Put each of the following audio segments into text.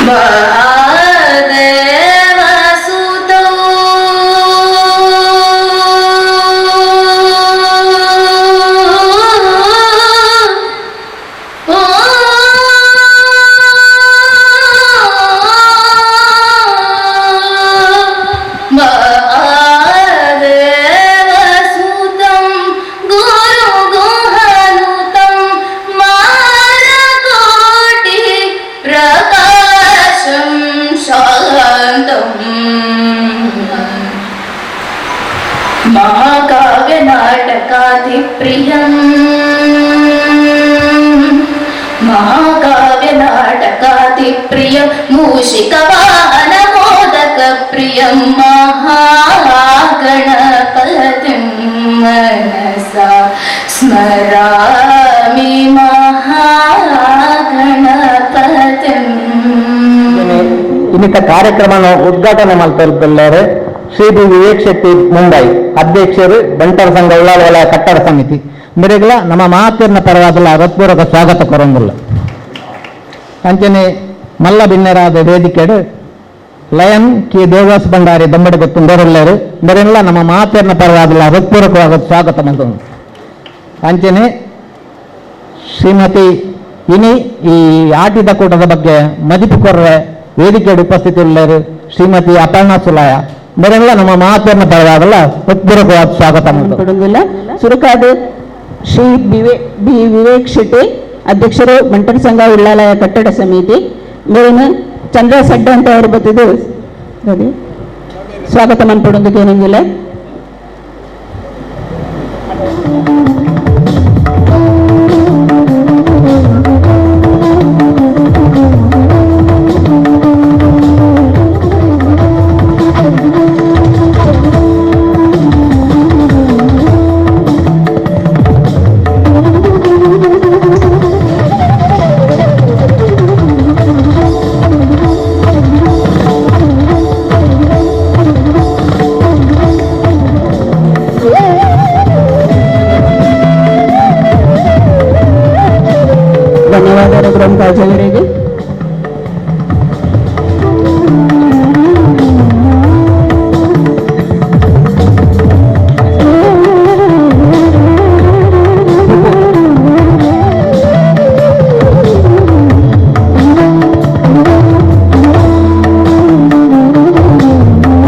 ಮಹಾದೇವಸುತೌ ಮಹಾದೇವಸುತಂ ಗುರುಗುಹನುತಂ ಮಾರಕೋಟಿ ಪ್ರಕಾಶಂ ಶಾಂತಂ. ಮಹಾಕಾವ್ಯ ನಾಟಕಾಧಿಪ್ರಿಯಂ ಮಹಾಕಾವ್ಯ ನಾಟಕಾಧಿಪ್ರಿಯಂ ಮೂಷಿಕವಾಹನ ಮೋದಕ ಪ್ರಿಯಂ ಮಹಾಗಣಪತಿಂ ಮನಸಾ ಸ್ಮರಾಮಿ ಮಹಾಗಣಪತಿಂ. ಇನ್ನಿತ ಕಾರ್ಯಕ್ರಮ ಉದ್ಘಾಟನೆ ಮಲ್ತಿದ್ದಾರೆ ಶ್ರೀ ಬಿ ವಿವೇಕ್ ಶೆಟ್ಟಿ ಮುಂಬೈ, ಅಧ್ಯಕ್ಷರು, ಬಂಟರ ಸಂಘ ಉಳ್ಳಾಲ ವಲಯ ಕಟ್ಟಡ ಸಮಿತಿ. ಮೇರೆಗಳ ನಮ್ಮ ಮಾತಿನ ಪರವಾದಲ್ಲ ಹೃತ್ಪೂರ್ವಕ ಸ್ವಾಗತ ಕೊರೊಂದುಲ್ಲ. ಅಂಚನೆ ಮಲ್ಲ ಬಿನ್ನರಾದ ವೇದಿಕೆಡು ಲಯನ್ ಕೆ ದೇವದಾಸ್ ಭಂಡಾರಿ ದೊಂಬಡಿ ಗೊತ್ತುಂದರೆಲ್ಲರು ಮೇರೆಲ್ಲ ನಮ್ಮ ಮಾತಿನ ಪರವಾದಲ್ಲ ಹೃತ್ಪೂರ್ವಕವಾದ ಸ್ವಾಗತ ಮಲ್ತೊಂದು. ಅಂಚನೆ ಶ್ರೀಮತಿ ಇನಿ ಈ ಆಟಿದ ಕೂಟದ ಬಗ್ಗೆ ಮದಿಪು ಕೊರ್ರೆ ವೇದಿಕೆಯಲ್ಲಿ ಉಪಸ್ಥಿತಿಯುಳ್ಳರು ಶ್ರೀಮತಿ ಅಪರ್ಣಾ ಸುಲಾಯ ಮೇರೆಲ್ಲ ನಮ್ಮ ಮಾತಿನ ಪರವಾದಲ್ಲ ಹೃತ್ಪೂರ್ವಕವಾದ ಸ್ವಾಗತ ಮಲ್ತೊಂದು. ಪಡೊಂದುಲ್ಲ. ಸುರುಕಾದ್ ಶ್ರೀ ಬಿ ವಿವೇಕ್ ಶೆಟ್ಟಿ, ಅಧ್ಯಕ್ಷರು, ಬಂಟರ ಸಂಘ ಉಳ್ಳಾಲಯ ಕಟ್ಟಡ ಸಮಿತಿ ಮೇಲಿನ ಚಂದ್ರ ಸಡ್ಡ ಅಂತ ಅವರು ಬತ್ತಿದ್ದು ಅದೇ. ಸ್ವಾಗತ ಮನ್ಪಡೊಂದು ಕೇನಂಗಿಲ್ಲ. ಧನ್ಯವಾದ ರಘುರಾಮ್ ಕಾಜವರಿಗೆ.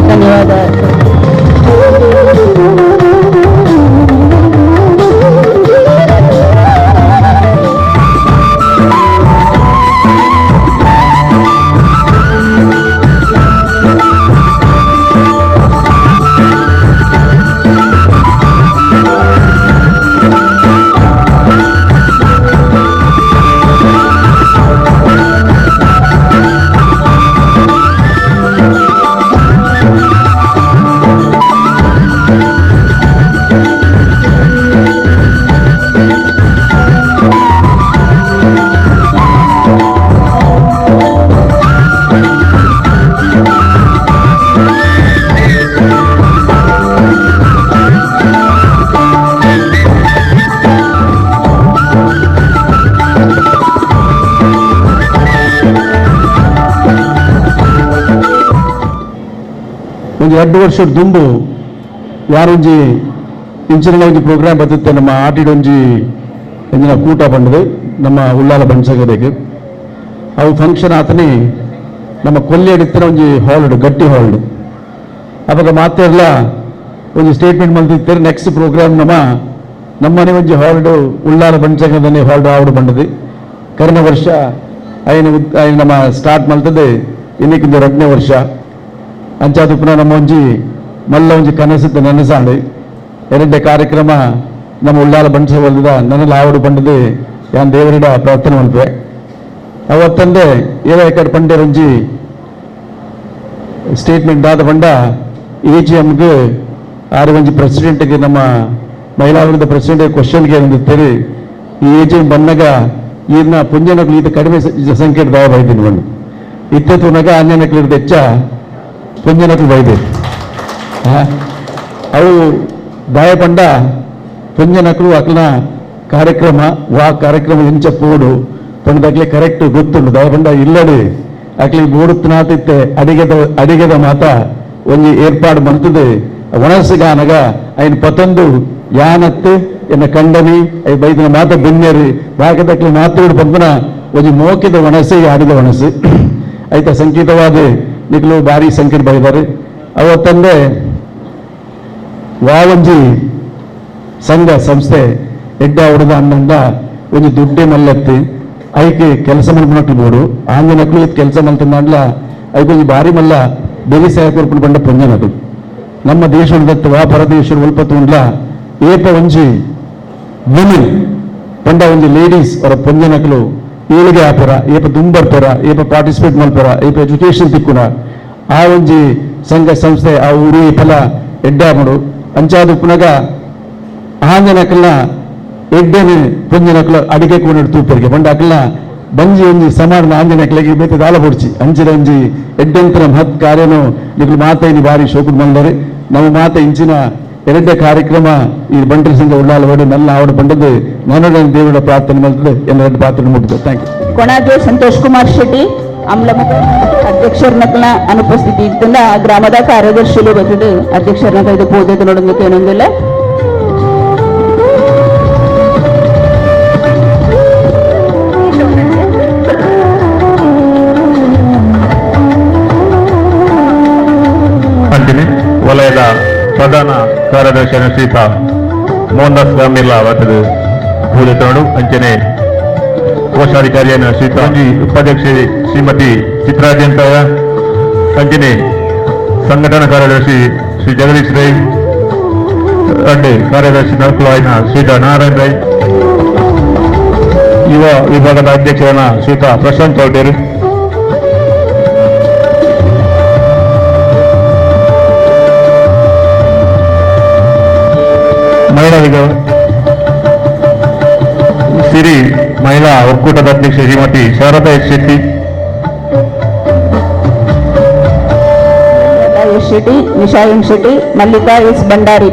ಧನ್ಯವಾದ. ಒಂದು 2 ವರ್ಷದ ದುಂಬು ಯಾರೊಂಜಿ ಇಂಚಿನ ಒಂಜಿ ಪ್ರೋಗ್ರಾಮ್ ಬರ್ತದೆ ನಮ್ಮ ಆಟಿಡೊಂಜಿ ಎಂಜಿನ ಕೂಟ ಬಂದது ನಮ್ಮ ಉಳ್ಳಾಲ ಬಣ್ಸಗರಿಗೆ. ಅವು ಫಂಕ್ಷನ್ ಆತನಿ ನಮ್ಮ ಕೊಲ್ಲಿ ಅಡಿತ್ತಿನ ಒಂಜಿ ಹಾಲ್ಡ್ ಗಟ್ಟಿ ಹಾಲ್ಡ್. ಅವಾಗ ಮಾತೆರ್ಲ ಒಂಜಿ ಸ್ಟೇಟ್ಮೆಂಟ್ ಮಲ್ತಿತ್ತಾರೆ, ನೆಕ್ಸ್ಟ್ ಪ್ರೋಗ್ರಾಮ್ ನಮ್ಮ ನಮ್ಮನೆ ಒಂಜಿ ಹಾಲ್ಡ್ ಉಳ್ಳಾಲ ಬಣ್ಸಗದನೆ ಹಾಲ್ಡ್ ಆವಡು ಬಂದது. ಕರಿನ ವರ್ಷ ಐನ ಐನ ನಮ್ಮ ಸ್ಟಾರ್ಟ್ ಮಲ್ತದೆ, ಇನ್ನಕ್ಕಿಂತ 2ನೇ ವರ್ಷ. ಅಂಚಾದ ಪುನಃ ನಮ್ಮ ಒಂಜಿ ಮಲ್ಲ ಒಂಜಿ ಕನಸುತ್ತ ನೆನಸಾಂಡು ಎರಡೇ ಕಾರ್ಯಕ್ರಮ ನಮ್ಮ ಉಳ್ಳಾಲ ಬಣ್ಸವಲ್ದ ನನ್ನ ಲಾವಡು ಬಂದது. ಯಾನ್ ದೇವರಿಡ ಪ್ರಾರ್ಥನೆ ಮಲ್ಪೆ ಅವತ್ತಂದೆ ಏಳು ಎಕಡೆ ಪಂಡೆರೊಂಜಿ ಸ್ಟೇಟ್ಮೆಂಟ್ ಆದ ಬಂಡ ಎ ಜಿ ಎಮ್ಗೆ ಆರು ಒಂಜಿ ಪ್ರೆಸಿಡೆಂಟ್ಗೆ ನಮ್ಮ ಮಹಿಳಾ ವೃಂದ ಪ್ರೆಸಿಡೆಂಟ್ ಕ್ವಶನ್ಗೆ ಬಂದಿರ್ತೀರಿ, ಈ A G M ಬಂದಾಗ ಈರ್ನ ಪುಂಜನಕ್ಲು ಈತ ಕಡಿಮೆ ಸಂಖ್ಯೆ ದಾವ ಬೈದಿನ ಬಂದು ಇತ್ತೆ ತುನಗ ಅನ್ಯನಕ್ಲು ಇರ್ದ ಹೆಚ್ಚ ಪುಂಜನಕ್ಲು ಬೈದೆ. ಅವು ದಾಯ ಪಂಡ ಪುಂಜನಕ್ಲು ಅಕ್ಲನ ಕಾರ್ಯಕ್ರಮ ವಾ ಕಾರ್ಯಕ್ರಮ ಎಂಚ ಪೋಡು ಪಂಡದಾಗ್ಲೇ ಕರೆಕ್ಟ್ ಗೊತ್ತುಂಡು. ದಾಯ ಪಂಡ ಇಲ್ಲಡೆ ಅಕ್ಲಿ ಬೋಡುತ್ತನಾತಿತ್ತೆ ಅಡಿಗೆದ ಅಡಿಗೆದ ಮಾತ ಒಂಜಿ ಏರ್ಪಾಡು ಮಂತದೆ ಒಣಸುಗಾನಗ ಐನ್ ಪತೊಂದು ಯಾನತ್ತು ಎನ್ನ ಕಂಡನಿ I ಬೈದಿನ ಮಾತ ಬೆನ್ನೆರು ಬಾಕದಕ್ಲಿ ಮಾತೋಡು ಬಂದನ ಒಂಜಿ ಮೋಕಿದ ಒಣಸು ಆಡಿದ ಒಣಸು ಐತ ಸಂಕೇತವಾದ ನಿಕ್ಲು ಭಾರಿ ಸಂಕಟ ಬೈದಾರೆ. ಅವತ್ತಂದೆ ವಾವಂಜಿ ಸಂಘ ಸಂಸ್ಥೆ ಎಡ್ಡ ಹುಡುಗ ಅನ್ನಂದ ಒಂಜಿ ದುಡ್ಡೆ ಮಲ್ಲತ್ತಿ ಐಕೆ ಕೆಲಸ ಮಲ್ಪನట్లు ಬೋಡು ಆಂಜನಕ್ಲು ಕೆಲಸ ಮಲ್ತಂದಾಂಡ್ಲ ಐಕೊಂಜಿ ಭಾರಿ ಮಲ್ಲ ಬೆಲಿ ಸೇಕೊರ್ಪುಂಡು ಬಂಡ ಪೊಂಜನದು ನಮ್ಮ ದೇಶದ ವಾ ಪರದೇಶ ಉಲ್ಪತ್ತುಂಡ್ಲ ಏಪ ಒಂಜಿ ವಿಮೆನ್ ಪಂಡ ಒಂಜಿ ಲೇಡೀಸ್ ಅವರ ಪೊಂಜನಕ್ಲು ಏಳಿಗೆ ಆಪರ ಏಪ ದುಂಬರ್ಪರ ಏಪ ಪಾರ್ಟಿಸಿಪೇಟ್ ಮಲ್ಪರ ಏಪ ಎಜುಕೇಶನ್ ತಿಕ್ಕುನ ಆ ಒಂಜಿ ಸಂಘ ಸಂಸ್ಥೆ ಆ ಊರು ಏಪಲ ಎಡ್ಡಾಮಡು ಅಂಚಾದ ಉಪ್ಪುನಗ ಆಂಜನಕಲ್ನ ಎಡ್ಡೆನೆ ಪೊಂಜನಕ್ಲು ಅಡಿಗೆ ಕೂನಡು ತೂಪರಿಗೆ ಪಂಡ ಅಕಲ್ನ ಬಂಜಿ ಒಂಜಿ ಸಮಾನ ಆಂಜನಕ್ಲೆಗೆ ಬೇತೆ ದಾಲ ಪೊಡ್ಚಿ ಅಂಚಿನ ಒಂಜಿ ಎಡ್ಡೆಂತರ ಮಹತ್ ಕಾರ್ಯನು ನಿಕ್ಲು ಮಾತೈನಿ ಬಾರಿ ಶೋಕುಡು ಮಲ್ದರೆ. ನಮ್ಮ ಮಾತ ಇಂಚಿನ ಎರಡೇ ಕಾರ್ಯಕ್ರಮ ಈ ಬಂಟರ ಸಂಘ ಉಳ್ಳಾಲ ವಡು ನಲ್ಲ ಆವಡ ಬಂಡದ್ದು ನಾನು ದೇವರ ಪ್ರಾರ್ಥನೆ ಮಲ್ತದೆ ಎಲ್ಲ ಪ್ರಾರ್ಥನೆ ಮುಟ್ಟಿದೆ. Thank you. Konaje Santosh Kumar Shetty ಅಮ್ಲಮುಖ ಅಧ್ಯಕ್ಷರನಕ್ಲ ಅನುಪಸ್ಥಿತಿ ಇತ್ತಂದ ಗ್ರಾಮದ ಕಾರ್ಯದರ್ಶಿಲು ಬರ್ತದೆ ಅಧ್ಯಕ್ಷರನ್ನ ಕೈದು ಪೂಜೆ ನೋಡೋದಕ್ಕೆ ಏನೊಂದಿಲ್ಲ. ಅಂಚನೆ ವಲಯದ ಪ್ರಧಾನ ಕಾರ್ಯದರ್ಶಿ ಶ್ರೀತ ಮೋಹನ್ ದಾಸ್ ಗಾಮಿರ್ಲಾ ಬರ್ತದೆ ಪೂಜೆ ತಗೊಂಡು ಅಂಚನೆ ಕೋಶಾಧಿಕಾರಿಯನ್ನು ಶ್ರೀತ ಉಪಾಧ್ಯಕ್ಷೆ ಶ್ರೀಮತಿ ಚಿತ್ರಾಜಂತಾಯ ಅಂಚನೆ ಸಂಘಟನಾ ಕಾರ್ಯದರ್ಶಿ ಶ್ರೀ ಜಗದೀಶ್ ರೈ ಅಡ್ಡೆ ಕಾರ್ಯದರ್ಶಿ ನರ್ಕುಲಾಯಿನ ಶ್ರೀತ ನಾರಾಯಣ ರೈ ಯುವ ವಿಭಾಗದ ಅಧ್ಯಕ್ಷರಾದ ಶ್ರೀತ ಪ್ರಶಾಂತ್ ಚೌಟೇರು ಮಹಿಳಾ ವಿಭಾಗ ಸಿರಿ ಮಹಿಳಾ ಒಕ್ಕೂಟದ ಅಧ್ಯಕ್ಷೆ Shrimati Sharada S Shetty, S Shetty, Nisha M Shetty, Mallika S Bhandari.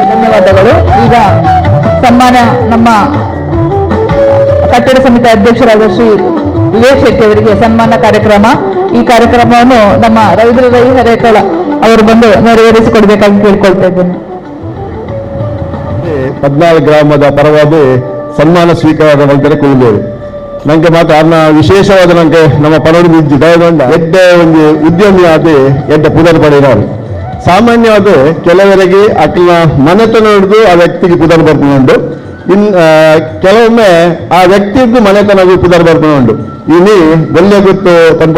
ಧನ್ಯವಾದಗಳು. ಈಗ ಸನ್ಮಾನ ನಮ್ಮ ಕಟ್ಟಡ ಸಮಿತಿ ಅಧ್ಯಕ್ಷರಾದ ಶ್ರೀ ವಿವೇಕ್ ಶೆಟ್ಟಿ ಅವರಿಗೆ ಸನ್ಮಾನ ಕಾರ್ಯಕ್ರಮ. ಈ ಕಾರ್ಯಕ್ರಮವನ್ನು ನಮ್ಮ ರವೀಂದ್ರ ರೈ ಹರೇಕಳ ಅವರು ಬಂದು ನೆರವೇರಿಸಿಕೊಡ್ಬೇಕಾಗಿ ಕೇಳ್ಕೊಳ್ತಾ ಇದ್ದೇನೆ. 14 ಗ್ರಾಮದ ಪರವಾಗಿ ಸನ್ಮಾನ ಸ್ವೀಕಾರ ಮಲ್ಪರೆ ಕುಳಿದೇವೆ. ನಂಗೆ ಮಾತ್ರ ಅನ್ನ ವಿಶೇಷವಾದ ನಂಗೆ ನಮ್ಮ ಪರವಡಿ ಇಜ್ಜಿ ದಯಗೊಂಡ ಎಡ್ಡೆ ಒಂದು ಉದ್ಯಮಿ ಆದ ಎಡ್ಡೆ ಪುದರ್ ಪಡೆಯಿನವರು. ಸಾಮಾನ್ಯವಾದ ಕೆಲವರಿಗೆ ಅಕ್ಲಿನ ಮನೆತನ ಹಿಡಿದು ಆ ವ್ಯಕ್ತಿಗೆ ಪುದರ್ ಬರ್ಪುಂಡು, ಇನ್ ಕೆಲವೊಮ್ಮೆ ಆ ವ್ಯಕ್ತಿಗೂ ಮನೆತನಗೂ ಪುದರ್ ಬರ್ಪುಂಡು. ಇನಿ ಒಳ್ಳೆ ಗೊತ್ತು ಪನ್ಪ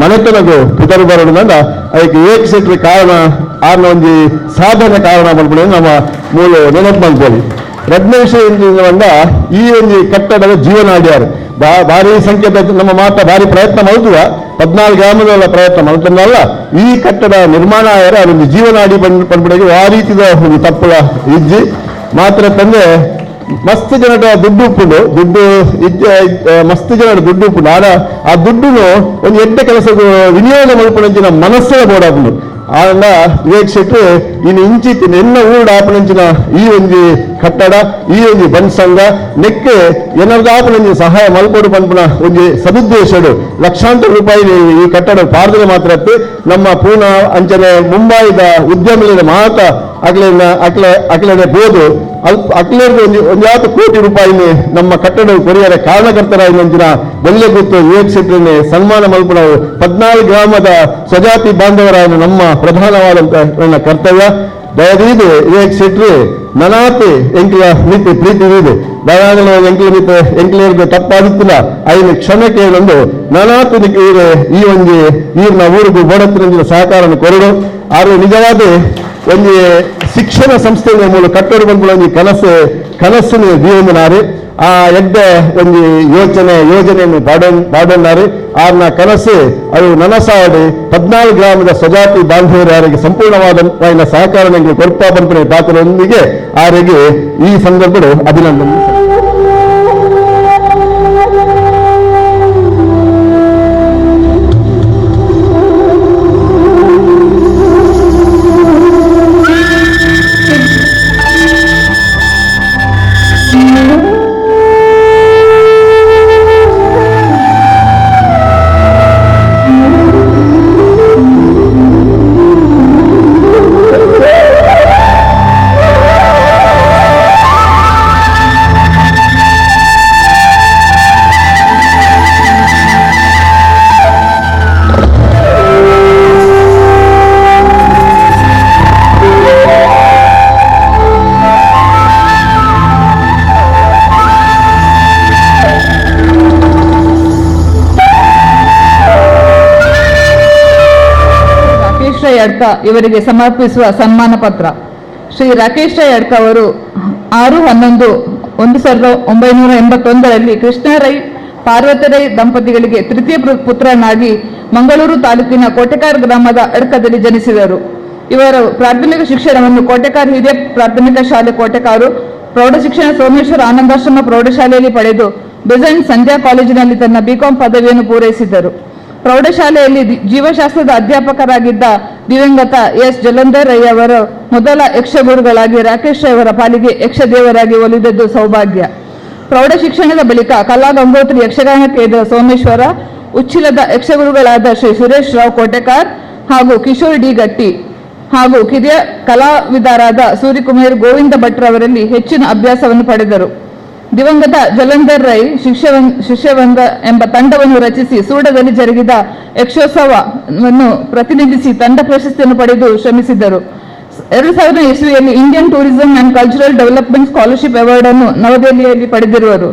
ಮನೆತನಗೂ ಪುದರ್ ಬರೋದ್ರಿಂದ ಅದಕ್ಕೆ ಏಕ್ ಸೆಟ್ರಿ ಕಾರಣ ಆರ್ನ ಒಂಜಿ ಸಾಧನೆ ಕಾರಣ ಮಲ್ಪುಂಡು ನಮ್ಮ ಮೂಲ ನೆನಪು ಮಲ್ಪೊಲಿ. ರಡ್ಡನೇ ವಿಷಯ ಬಂದ ಈ ಒಂಜಿ ಕಟ್ಟಡದ ಜೀವನಾಡಿಯಾರು ಭಾರಿ ಸಂಖ್ಯೆದ ನಮ್ಮ ಮಾತ ಭಾರಿ ಪ್ರಯತ್ನ ಮಲ್ತುವ 14 ಗ್ರಾಮದ ಪ್ರಯತ್ನ ಮಲ್ತಂದಲ್ಲ ಈ ಕಟ್ಟಡ ನಿರ್ಮಾಣ ಆಯರ ಅದೊಂದು ಜೀವನಾಡಿ ಪನ್ಪುಡೆಗೆ ಆ ರೀತಿದ ಒಂದು ತಪ್ಪುಲ ಇಜ್ಜಿ ಮಾತ್ರ ತಂದೆ ಮಸ್ತ್ ಜನರ ದುಡ್ಡು ಉಪ್ಪುಂಡು ದುಡ್ಡು ಮಸ್ತ್ ಜನರ ದುಡ್ಡು ಉಪ್ಪುಂಡು ಆಡ ಆ ದುಡ್ಡುನು ಒಂದು ಎಡ್ಡೆ ಕೆಲಸ ವಿನಿಯೋಗ ಮಲ್ಪುನಂಚಿನ ಮನಸ್ಸೇ ಬೋಡಾಪುಂಡು. ಆಂಡ ವಿವೇಕ್ ಶೆಟ್ಟಿ ಇನ್ನು ಇಂಚಿತ್ತಿನ ಎನ್ನ ಊರುಡು ಆಪನಂಚಿನ ಈ ಒಂಜಿ ಕಟ್ಟಡ ಈ ಒಂಜಿ ಬಂದ್ ಸಂಘ ನೆಕ್ಕೆ ಏನಾದ್ರು ಆಪನಂಚಿನ ಸಹಾಯ ಮಲ್ಪೊಡು ಪನ್ಪುನ ಒಂಜಿ ಸದುದ್ದೇಶಡು ಲಕ್ಷಾಂತರ ರೂಪಾಯಿ ಈ ಕಟ್ಟಡ ಪಾರ್ದನೆ ಮಾತ್ರ ನಮ್ಮ ಪೂನಾ ಅಂಚನೆ ಮುಂಬೈದ ಉದ್ಯಮಿಗಳ ಮಾತ ಅಕ್ಲೆನ ಅಕ್ಲೆ ಅಕ್ಲೆನೆ ಬೋದು ಅಲ್ಪ ಅಕ್ಲೇರ್ದು ಒಂಜಿ ಒಂಜಾತು ಕೋಟಿ ರೂಪಾಯಿನಿ ನಮ್ಮ ಕಟ್ಟಡ ಕೊರಿಯರ ಕಾರಣಕರ್ತರಾಯಿನಂಚಿನ ಬೆಳ್ಳೆ ಗುತ್ತು ವಿವೇಕ್ ಶೆಟ್ಟಿನೇ ಸನ್ಮಾನ ಮಲ್ಪುನವು 14 ಗ್ರಾಮದ ಸ್ವಜಾತಿ ಬಾಂಧವರಾದ ನಮ್ಮ ಪ್ರಧಾನವಾದಂತ ನನ್ನ ಕರ್ತವ್ಯ. ದಯದೀದು ವಿವೇಕ್ ಶೆಟ್ಟಿ ನನಾತಿ ಎಂಕ್ಲ ನೀತಿ ಪ್ರೀತಿ ಇದೆ ದಯಾಗಲ ಎಂಕ್ಲ ನೀತಿ ಎಂಕ್ಲೇರ್ಗೆ ತಪ್ಪಾದಿತ್ತಿಲ್ಲ ಐದು ಕ್ಷಮೆ ಕೇಳೊಂದು ನನಾತಿ ಈ ಒಂಜಿ ಈರ್ನ ಊರಿಗೂ ಬೋಡತ್ತಿನ ಸಹಕಾರವನ್ನು ಕೊರಡು. ಆದ್ರೆ ನಿಜವಾದ ಒಂಜಿ ಶಿಕ್ಷಣ ಸಂಸ್ಥೆಯ ಮೂಲಕ ಕಟ್ಟಡ ಬಂದ್ಬಿಡ ಒಂಜಿ ಕನಸಿನ ಜೀವನಾರಿ ಆ ಎಡ್ಡೆ ಒಂಜಿ ಯೋಜನೆಯನ್ನು ಪಾಡೊನ್ನಾರಿ ಆರ್ನ ಕನಸು ಅದು ನನಸಾಡಿ 14 ಗ್ರಾಮದ ಸ್ವಜಾತಿ ಬಾಂಧವರಿಗೆ ಸಂಪೂರ್ಣವಾದ ಸಹಕಾರ ಕೊರ್ಪಾ ಪಂಪನೆ ಪಾತ್ರದೊಂದಿಗೆ ಆರಿಗೆ ಈ ಸಂದರ್ಭದಲ್ಲಿ ಅಭಿನಂದನೆ. Adka ಇವರಿಗೆ ಸಮರ್ಪಿಸುವ ಸನ್ಮಾನ ಪತ್ರ. ಶ್ರೀ ರಾಕೇಶ್ ರೈ ಅಡ್ಕ ಅವರು 6-11-1981ರಲ್ಲಿ ಕೃಷ್ಣ ರೈ ಪಾರ್ವತಿ ರೈ ದಂಪತಿಗಳಿಗೆ ತೃತೀಯ ಪುತ್ರನಾಗಿ ಮಂಗಳೂರು ತಾಲೂಕಿನ ಕೋಟೆಕಾರ್ ಗ್ರಾಮದ ಅಡ್ಕದಲ್ಲಿ ಜನಿಸಿದರು. ಇವರು ಪ್ರಾಥಮಿಕ ಶಿಕ್ಷಣವನ್ನು ಕೋಟೆಕಾರ್ ಹಿರಿಯ ಪ್ರಾಥಮಿಕ ಶಾಲೆ ಕೋಟೆಕಾರು, ಪ್ರೌಢ ಶಿಕ್ಷಣ ಸೋಮೇಶ್ವರ ಆನಂದಾಶ್ರಮ ಪ್ರೌಢಶಾಲೆಯಲ್ಲಿ ಪಡೆದು ಬೆಸೆಂಟ್ ಸಂಧ್ಯಾ ಕಾಲೇಜಿನಲ್ಲಿ ತನ್ನ ಬಿಕಾಂ ಪದವಿಯನ್ನು ಪೂರೈಸಿದರು. ಪ್ರೌಢಶಾಲೆಯಲ್ಲಿ ಜೀವಶಾಸ್ತ್ರದ ಅಧ್ಯಾಪಕರಾಗಿದ್ದ ದಿವಂಗತ ಎಸ್ ಜಲಂಧರ್ ರೈ ಅವರು ಮೊದಲ ಯಕ್ಷಗುರುಗಳಾಗಿ ರಾಕೇಶ್ ರೈ ಅವರ ಪಾಲಿಗೆ ಯಕ್ಷದೇವರಾಗಿ ಒಲಿದದ್ದು ಸೌಭಾಗ್ಯ. ಪ್ರೌಢ ಶಿಕ್ಷಣದ ಬಳಿಕ ಕಲಾ ಗಂಗೋತ್ರಿ ಯಕ್ಷಗಾನ ಕೇಂದ್ರ ಸೋಮೇಶ್ವರ, ಉಚ್ಚಿಲದ ಯಕ್ಷಗುರುಗಳಾದ ಶ್ರೀ ಸುರೇಶ್ ರಾವ್ ಕೋಟೆಕಾರ್ ಹಾಗೂ ಕಿಶೋರ್ ಡಿ ಗಟ್ಟಿ ಹಾಗೂ ಕಿರಿಯ ಕಲಾವಿದರಾದ ಸೂರ್ಯಕುಮಾರ್ ಗೋವಿಂದ ಭಟ್ರವರಲ್ಲಿ ಹೆಚ್ಚಿನ ಅಭ್ಯಾಸವನ್ನು ಪಡೆದರು. ದಿವಂಗತ ಜಲಂಧರ್ ರೈ ಶಿಷ್ಯವೃಂದ ಎಂಬ ತಂಡವನ್ನು ರಚಿಸಿ ಸೂಡದಲ್ಲಿ ಜರುಗಿದ ಯಕ್ಷೋತ್ಸವವನ್ನು ಪ್ರತಿನಿಧಿಸಿ ತಂಡ ಪ್ರಶಸ್ತಿಯನ್ನು ಪಡೆದು ಶ್ರಮಿಸಿದ್ದರು. 2000 ಇಸ್ವಿಯಲ್ಲಿ Indian Tourism and Cultural Development Scholarship Award ಅನ್ನು ನವದೆಹಲಿಯಲ್ಲಿ ಪಡೆದಿರುವರು.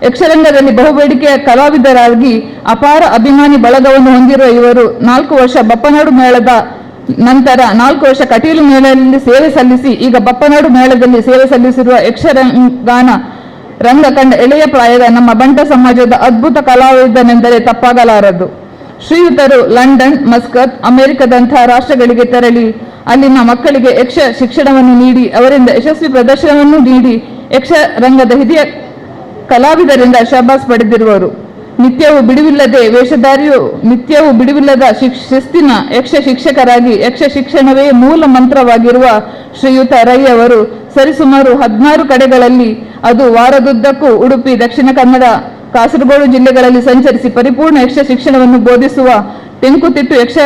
ಯಕ್ಷರಂಗದಲ್ಲಿ ಬಹುಬೇಡಿಕೆಯ ಕಲಾವಿದರಾಗಿ ಅಪಾರ ಅಭಿಮಾನಿ ಬಳಗವನ್ನು ಹೊಂದಿರುವ ಇವರು 4 ವರ್ಷ ಬಪ್ಪನಾಡು ಮೇಳದ ನಂತರ 4 ವರ್ಷ ಕಟೀಲು ಮೇಳದಲ್ಲಿ ಸೇವೆ ಸಲ್ಲಿಸಿ, ಈಗ ಬಪ್ಪನಾಡು ಮೇಳದಲ್ಲಿ ಸೇವೆ ಸಲ್ಲಿಸಿರುವ ಯಕ್ಷಗಾನ ರಂಗ ಕಂಡ ಎಳೆಯ ಪ್ರಾಯದ ನಮ್ಮ ಬಂಟ ಸಮಾಜದ ಅದ್ಭುತ ಕಲಾವಿದನೆಂದರೆ ತಪ್ಪಾಗಲಾರದು. ಶ್ರೀಯುತರು ಲಂಡನ್, ಮಸ್ಕತ್, ಅಮೆರಿಕದಂತಹ ರಾಷ್ಟ್ರಗಳಿಗೆ ತೆರಳಿ ಅಲ್ಲಿನ ಮಕ್ಕಳಿಗೆ ಯಕ್ಷ ಶಿಕ್ಷಣವನ್ನು ನೀಡಿ, ಅವರಿಂದ ಯಶಸ್ವಿ ಪ್ರದರ್ಶನವನ್ನು ನೀಡಿ ಯಕ್ಷರಂಗದ ಹಿರಿಯ ಕಲಾವಿದರಿಂದ ಶಹಬ್ಬಾಸ್ ಪಡೆದಿರುವರು. ನಿತ್ಯವೂ ಬಿಡುವಿಲ್ಲದೆ ವೇಷಧಾರಿಯು ನಿತ್ಯವೂ ಬಿಡುವಿಲ್ಲದ ಶಿಸ್ತಿನ ಯಕ್ಷ ಶಿಕ್ಷಕರಾಗಿ ಯಕ್ಷ ಶಿಕ್ಷಣವೇ ಮೂಲ ಮಂತ್ರವಾಗಿರುವ ಶ್ರೀಯುತ ರೈ ಅವರು ಸರಿಸುಮಾರು 16 ಕಡೆಗಳಲ್ಲಿ, ಅದು ವಾರದುದ್ದಕ್ಕೂ ಉಡುಪಿ, ದಕ್ಷಿಣ ಕನ್ನಡ, ಕಾಸರಗೋಡು ಜಿಲ್ಲೆಗಳಲ್ಲಿ ಸಂಚರಿಸಿ ಪರಿಪೂರ್ಣ ಯಕ್ಷ ಶಿಕ್ಷಣವನ್ನು ಬೋಧಿಸುವ ತೆಂಕುತಿಟ್ಟು ಯಕ್ಷ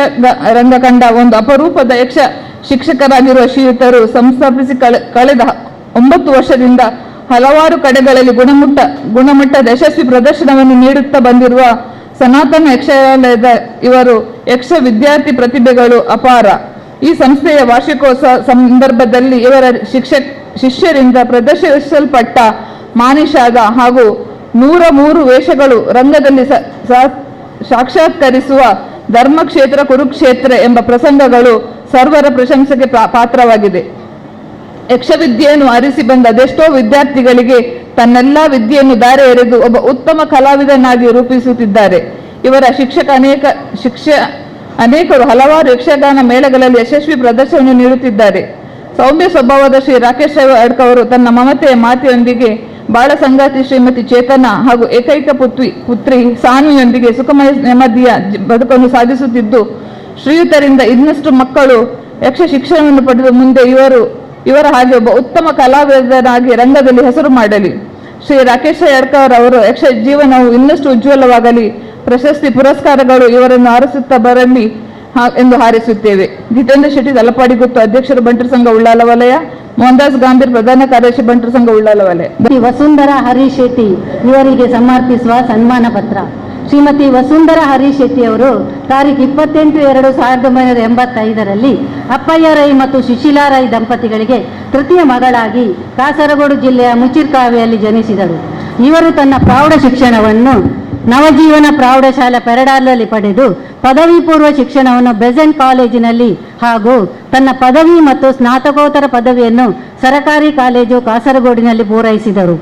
ರಂಗ ಕಂಡ ಒಂದು ಅಪರೂಪದ ಯಕ್ಷ ಶಿಕ್ಷಕರಾಗಿರುವ ಶ್ರೀಯುತರು ಸಂಸ್ಥಾಪಿಸಿ ಕಳೆದ 9 ವರ್ಷದಿಂದ ಹಲವಾರು ಕಡೆಗಳಲ್ಲಿ ಗುಣಮಟ್ಟದ ಯಶಸ್ವಿ ಪ್ರದರ್ಶನವನ್ನು ನೀಡುತ್ತಾ ಬಂದಿರುವ ಸನಾತನ ಯಕ್ಷಾಲಯದ ಇವರು ಯಕ್ಷ ವಿದ್ಯಾರ್ಥಿ ಪ್ರತಿಭೆಗಳು ಅಪಾರ. ಈ ಸಂಸ್ಥೆಯ ವಾರ್ಷಿಕೋತ್ಸವ ಸಂದರ್ಭದಲ್ಲಿ ಇವರ ಶಿಷ್ಯರಿಂದ ಪ್ರದರ್ಶಿಸಲ್ಪಟ್ಟ ಮಾನಿಷಾದ ಹಾಗೂ 103 ವೇಷಗಳು ರಂಗದಲ್ಲಿ ಸಾಕ್ಷಾತ್ಕರಿಸುವ ಧರ್ಮಕ್ಷೇತ್ರ ಕುರುಕ್ಷೇತ್ರ ಎಂಬ ಪ್ರಸಂಗಗಳು ಸರ್ವರ ಪ್ರಶಂಸೆಗೆ ಪಾತ್ರವಾಗಿದೆ. ಯಕ್ಷವಿದ್ಯೆಯನ್ನು ಅರಿಸಿ ಬಂದ ಅದೆಷ್ಟೋ ವಿದ್ಯಾರ್ಥಿಗಳಿಗೆ ತನ್ನೆಲ್ಲಾ ವಿದ್ಯೆಯನ್ನು ಧಾರೆ ಎರೆದು ಒಬ್ಬ ಉತ್ತಮ ಕಲಾವಿದನಾಗಿ ರೂಪಿಸುತ್ತಿದ್ದಾರೆ. ಇವರ ಶಿಕ್ಷಕ ಅನೇಕ ಶಿಕ್ಷ ಅನೇಕರು ಹಲವಾರು ಯಕ್ಷಗಾನ ಮೇಳಗಳಲ್ಲಿ ಯಶಸ್ವಿ ಪ್ರದರ್ಶನವನ್ನು ನೀಡುತ್ತಿದ್ದಾರೆ. ಸೌಮ್ಯ ಸ್ವಭಾವದ ಶ್ರೀ ರಾಕೇಶ್ ರೈ ಅಡ್ಕ ಅವರು ತನ್ನ ಮಮತೆಯ ಮಾತೆಯೊಂದಿಗೆ, ಬಾಳ ಸಂಗಾತಿ ಶ್ರೀಮತಿ ಚೇತನ ಹಾಗೂ ಏಕೈಕ ಪುತ್ರಿ ಸಾನ್ವಿಯೊಂದಿಗೆ ಸುಖಮಯ ನೆಮ್ಮದಿಯ ಬದುಕನ್ನು ಸಾಗಿಸುತ್ತಿದ್ದು, ಶ್ರೀಯುತರಿಂದ ಇನ್ನಷ್ಟು ಮಕ್ಕಳು ಯಕ್ಷ ಶಿಕ್ಷಣವನ್ನು ಪಡೆದು ಮುಂದೆ ಇವರ ಹಾಗೆ ಒಬ್ಬ ಉತ್ತಮ ಕಲಾವಿದರಾಗಿ ರಂಗದಲ್ಲಿ ಹೆಸರು ಮಾಡಲಿ. ಶ್ರೀ ರಾಕೇಶ್ ರೈ ಅಡ್ಕರ್ ಅವರು ಯಕ್ಷ ಜೀವನವು ಇನ್ನಷ್ಟು ಉಜ್ವಲವಾಗಲಿ, ಪ್ರಶಸ್ತಿ ಪುರಸ್ಕಾರಗಳು ಇವರನ್ನು ಆರಿಸುತ್ತಾ ಬರಲಿ ಎಂದು ಹಾರೈಸುತ್ತೇವೆ. ಜಿತೇಂದ್ರ ಶೆಟ್ಟಿ ತಲಪಾಡಿ ಗುತ್ತು, ಅಧ್ಯಕ್ಷರು, ಬಂಟರ ಸಂಘ ಉಳ್ಳಾಲ ವಲಯ. ಮೋಹನ್ದಾಸ್ ಗಾಂಭೀರ್, ಪ್ರಧಾನ ಕಾರ್ಯದರ್ಶಿ, ಬಂಟರ ಸಂಘ ಉಳ್ಳಾಲ ವಲಯ. ಶ್ರೀಮತಿ ವಸುಂಧರಾ ಹರೀಶ್ ಶೆಟ್ಟಿ ಇವರಿಗೆ ಸಮರ್ಪಿಸುವ ಸನ್ಮಾನ ಪತ್ರ. ಶ್ರೀಮತಿ ವಸುಂಧರಾ ಹರೀಶ್ ಶೆಟ್ಟಿ ಅವರು ತಾರೀಖು 28-2-1985ರಲ್ಲಿ ಅಪ್ಪಯ್ಯ ರೈ ಮತ್ತು ಸುಶೀಲಾ ರೈ ದಂಪತಿಗಳಿಗೆ ತೃತೀಯ ಮಗಳಾಗಿ ಕಾಸರಗೋಡು ಜಿಲ್ಲೆಯ ಮುಚಿರ್ಕಾವೆಯಲ್ಲಿ ಜನಿಸಿದರು. ಇವರು ತನ್ನ ಪ್ರೌಢ ಶಿಕ್ಷಣವನ್ನು ನವಜೀವನ ಪ್ರೌಢಶಾಲೆ ಪೆರಡಾಲಲ್ಲಿ ಪಡೆದು, ಪದವಿ ಪೂರ್ವ ಶಿಕ್ಷಣವನ್ನು ಬೆಸೆಂಟ್ ಕಾಲೇಜಿನಲ್ಲಿ ಹಾಗೂ ತನ್ನ ಪದವಿ ಮತ್ತು ಸ್ನಾತಕೋತ್ತರ ಪದವಿಯನ್ನು ಸರಕಾರಿ ಕಾಲೇಜು ಕಾಸರಗೋಡಿನಲ್ಲಿ ಪೂರೈಸಿದರು.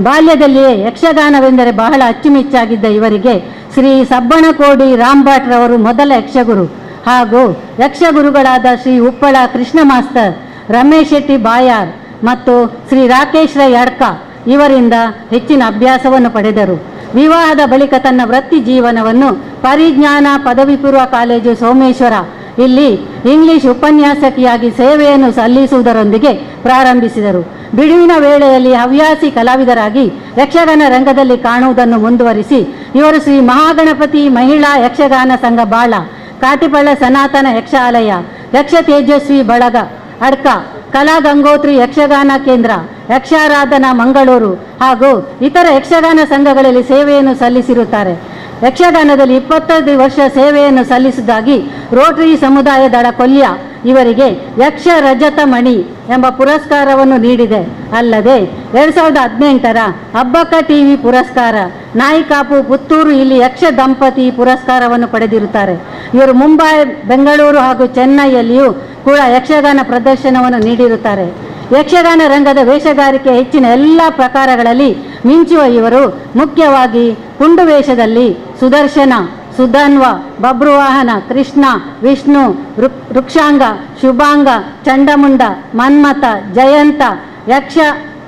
ಬಾಲ್ಯದಲ್ಲಿಯೇ ಯಕ್ಷಗಾನವೆಂದರೆ ಬಹಳ ಅಚ್ಚುಮೆಚ್ಚಾಗಿದ್ದ ಇವರಿಗೆ ಶ್ರೀ ಸಬ್ಬಣಕೋಡಿ ರಾಂಭಟ್ರವರು ಮೊದಲ ಯಕ್ಷಗುರು ಹಾಗೂ ಯಕ್ಷಗುರುಗಳಾದ ಶ್ರೀ ಉಪ್ಪಳ ಕೃಷ್ಣ ಮಾಸ್ತರ್, ರಮೇಶ್ ಶೆಟ್ಟಿ ಬಾಯಾರ್ ಮತ್ತು ಶ್ರೀ ರಾಕೇಶ್ ರೈ ಅಡ್ಕ ಇವರಿಂದ ಹೆಚ್ಚಿನ ಅಭ್ಯಾಸವನ್ನು ಪಡೆದರು. ವಿವಾಹದ ಬಳಿಕ ತನ್ನ ವೃತ್ತಿ ಜೀವನವನ್ನು ಪರಿಜ್ಞಾನ ಪದವಿ ಪೂರ್ವ ಕಾಲೇಜು ಸೋಮೇಶ್ವರ ಇಲ್ಲಿ ಇಂಗ್ಲಿಷ್ ಉಪನ್ಯಾಸಕಿಯಾಗಿ ಸೇವೆಯನ್ನು ಸಲ್ಲಿಸುವುದರೊಂದಿಗೆ ಪ್ರಾರಂಭಿಸಿದರು. ಬಿಡುವಿನ ವೇಳೆಯಲ್ಲಿ ಹವ್ಯಾಸಿ ಕಲಾವಿದರಾಗಿ ಯಕ್ಷಗಾನ ರಂಗದಲ್ಲಿ ಕಾಣುವುದನ್ನು ಮುಂದುವರಿಸಿ ಇವರು ಶ್ರೀ ಮಹಾಗಣಪತಿ ಮಹಿಳಾ ಯಕ್ಷಗಾನ ಸಂಘ ಬಾಳ, ಕಾಟಿಪಳ್ಳ ಸನಾತನ ಯಕ್ಷಾಲಯ, ಯಕ್ಷ ತೇಜಸ್ವಿ ಬಳಗ ಅಡ್ಕ, ಕಲಾ ಗಂಗೋತ್ರಿ ಯಕ್ಷಗಾನ ಕೇಂದ್ರ, ಯಕ್ಷಾರಾಧನಾ ಮಂಗಳೂರು ಹಾಗೂ ಇತರ ಯಕ್ಷಗಾನ ಸಂಘಗಳಲ್ಲಿ ಸೇವೆಯನ್ನು ಸಲ್ಲಿಸಿರುತ್ತಾರೆ. ಯಕ್ಷಗಾನದಲ್ಲಿ 25 ವರ್ಷ ಸೇವೆಯನ್ನು ಸಲ್ಲಿಸಿದ್ದಾಗಿ ರೋಟರಿ ಸಮುದಾಯ ದಳ ಕೊಲ್ಯ ಇವರಿಗೆ ಯಕ್ಷ ರಜತ ಮಣಿ ಎಂಬ ಪುರಸ್ಕಾರವನ್ನು ನೀಡಿದೆ. ಅಲ್ಲದೆ 2018ರ ಹಬ್ಬಕ್ಕ ಟಿವಿ ಪುರಸ್ಕಾರ, ನಾಯಿಕಾಪು ಪುತ್ತೂರು ಇಲ್ಲಿ ಯಕ್ಷ ದಂಪತಿ ಪುರಸ್ಕಾರವನ್ನು ಪಡೆದಿರುತ್ತಾರೆ. ಇವರು ಮುಂಬೈ, ಬೆಂಗಳೂರು ಹಾಗೂ ಚೆನ್ನೈಯಲ್ಲಿಯೂ ಕೂಡ ಯಕ್ಷಗಾನ ಪ್ರದರ್ಶನವನ್ನು ನೀಡಿರುತ್ತಾರೆ. ಯಕ್ಷಗಾನ ರಂಗದ ವೇಷಗಾರಿಕೆ ಹೆಚ್ಚಿನ ಎಲ್ಲ ಪ್ರಕಾರಗಳಲ್ಲಿ ಮಿಂಚುವ ಇವರು ಮುಖ್ಯವಾಗಿ ಪುಂಡು ವೇಷದಲ್ಲಿ ಸುದರ್ಶನ, ಸುಧನ್ವ, ಬಬ್ರುವಾಹನ, ಕೃಷ್ಣ, ವಿಷ್ಣು, ವೃಕ್ಷಾಂಗ, ಶುಭಾಂಗ, ಚಂಡಮುಂಡ, ಮನ್ಮಥ, ಜಯಂತ, ಯಕ್ಷ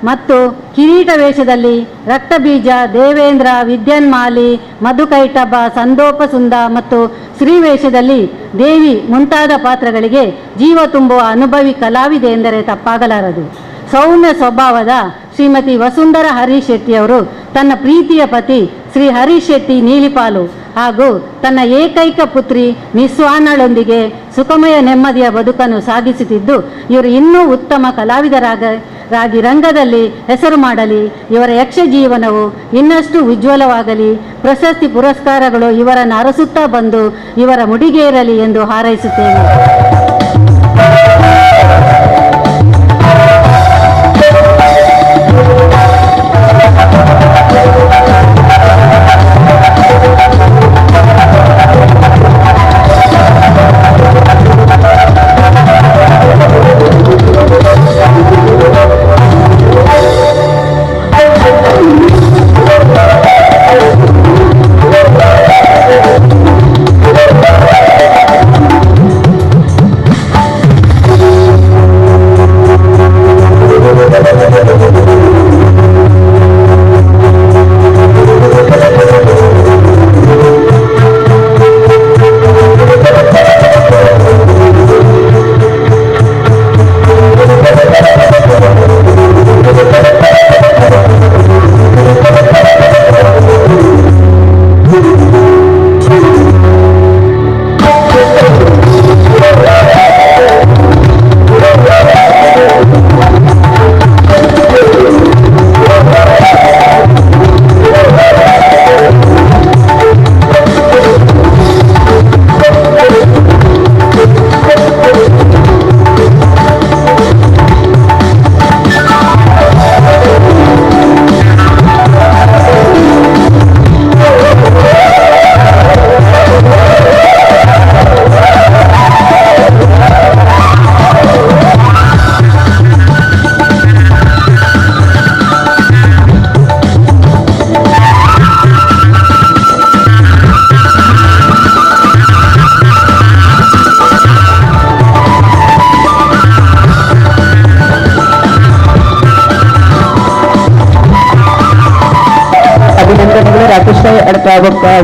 ಮತ್ತು ಕಿರೀಟ ವೇಷದಲ್ಲಿ ರಕ್ತಬೀಜ, ದೇವೇಂದ್ರ, ವಿದ್ಯನ್ಮಾಲಿ, ಮಧುಕೈಟಭ, ಸಂದೋಪಸುಂದ ಮತ್ತು ಶ್ರೀವೇಷದಲ್ಲಿ ದೇವಿ ಮುಂತಾದ ಪಾತ್ರಗಳಿಗೆ ಜೀವ ತುಂಬುವ ಅನುಭವಿ ಕಲಾವಿದೆ ಎಂದರೆ ತಪ್ಪಾಗಲಾರದು. ಸೌಮ್ಯ ಸ್ವಭಾವದ ಶ್ರೀಮತಿ ವಸುಂಧರಾ ಹರೀಶ್ ಶೆಟ್ಟಿಯವರು ತನ್ನ ಪ್ರೀತಿಯ ಪತಿ ಶ್ರೀ ಹರೀಶ್ ಶೆಟ್ಟಿ ನೀಲಿಪಾಲು ಹಾಗೂ ತನ್ನ ಏಕೈಕ ಪುತ್ರಿ ನಿಸ್ವಾನಳೊಂದಿಗೆ ಸುಖಮಯ ನೆಮ್ಮದಿಯ ಬದುಕನ್ನು ಸಾಗಿಸುತ್ತಿದ್ದು, ಇವರು ಇನ್ನೂ ಉತ್ತಮ ಕಲಾವಿದರಾಗಿ ರಂಗದಲ್ಲಿ ಹೆಸರು ಮಾಡಲಿ, ಇವರ ಯಕ್ಷ ಜೀವನವು ಇನ್ನಷ್ಟು ಉಜ್ವಲವಾಗಲಿ, ಪ್ರಶಸ್ತಿ ಪುರಸ್ಕಾರಗಳು ಇವರನ್ನು ಅರಸುತ್ತಾ ಬಂದು ಇವರ ಮುಡಿಗೇರಲಿ ಎಂದು ಹಾರೈಸುತ್ತೇವೆ.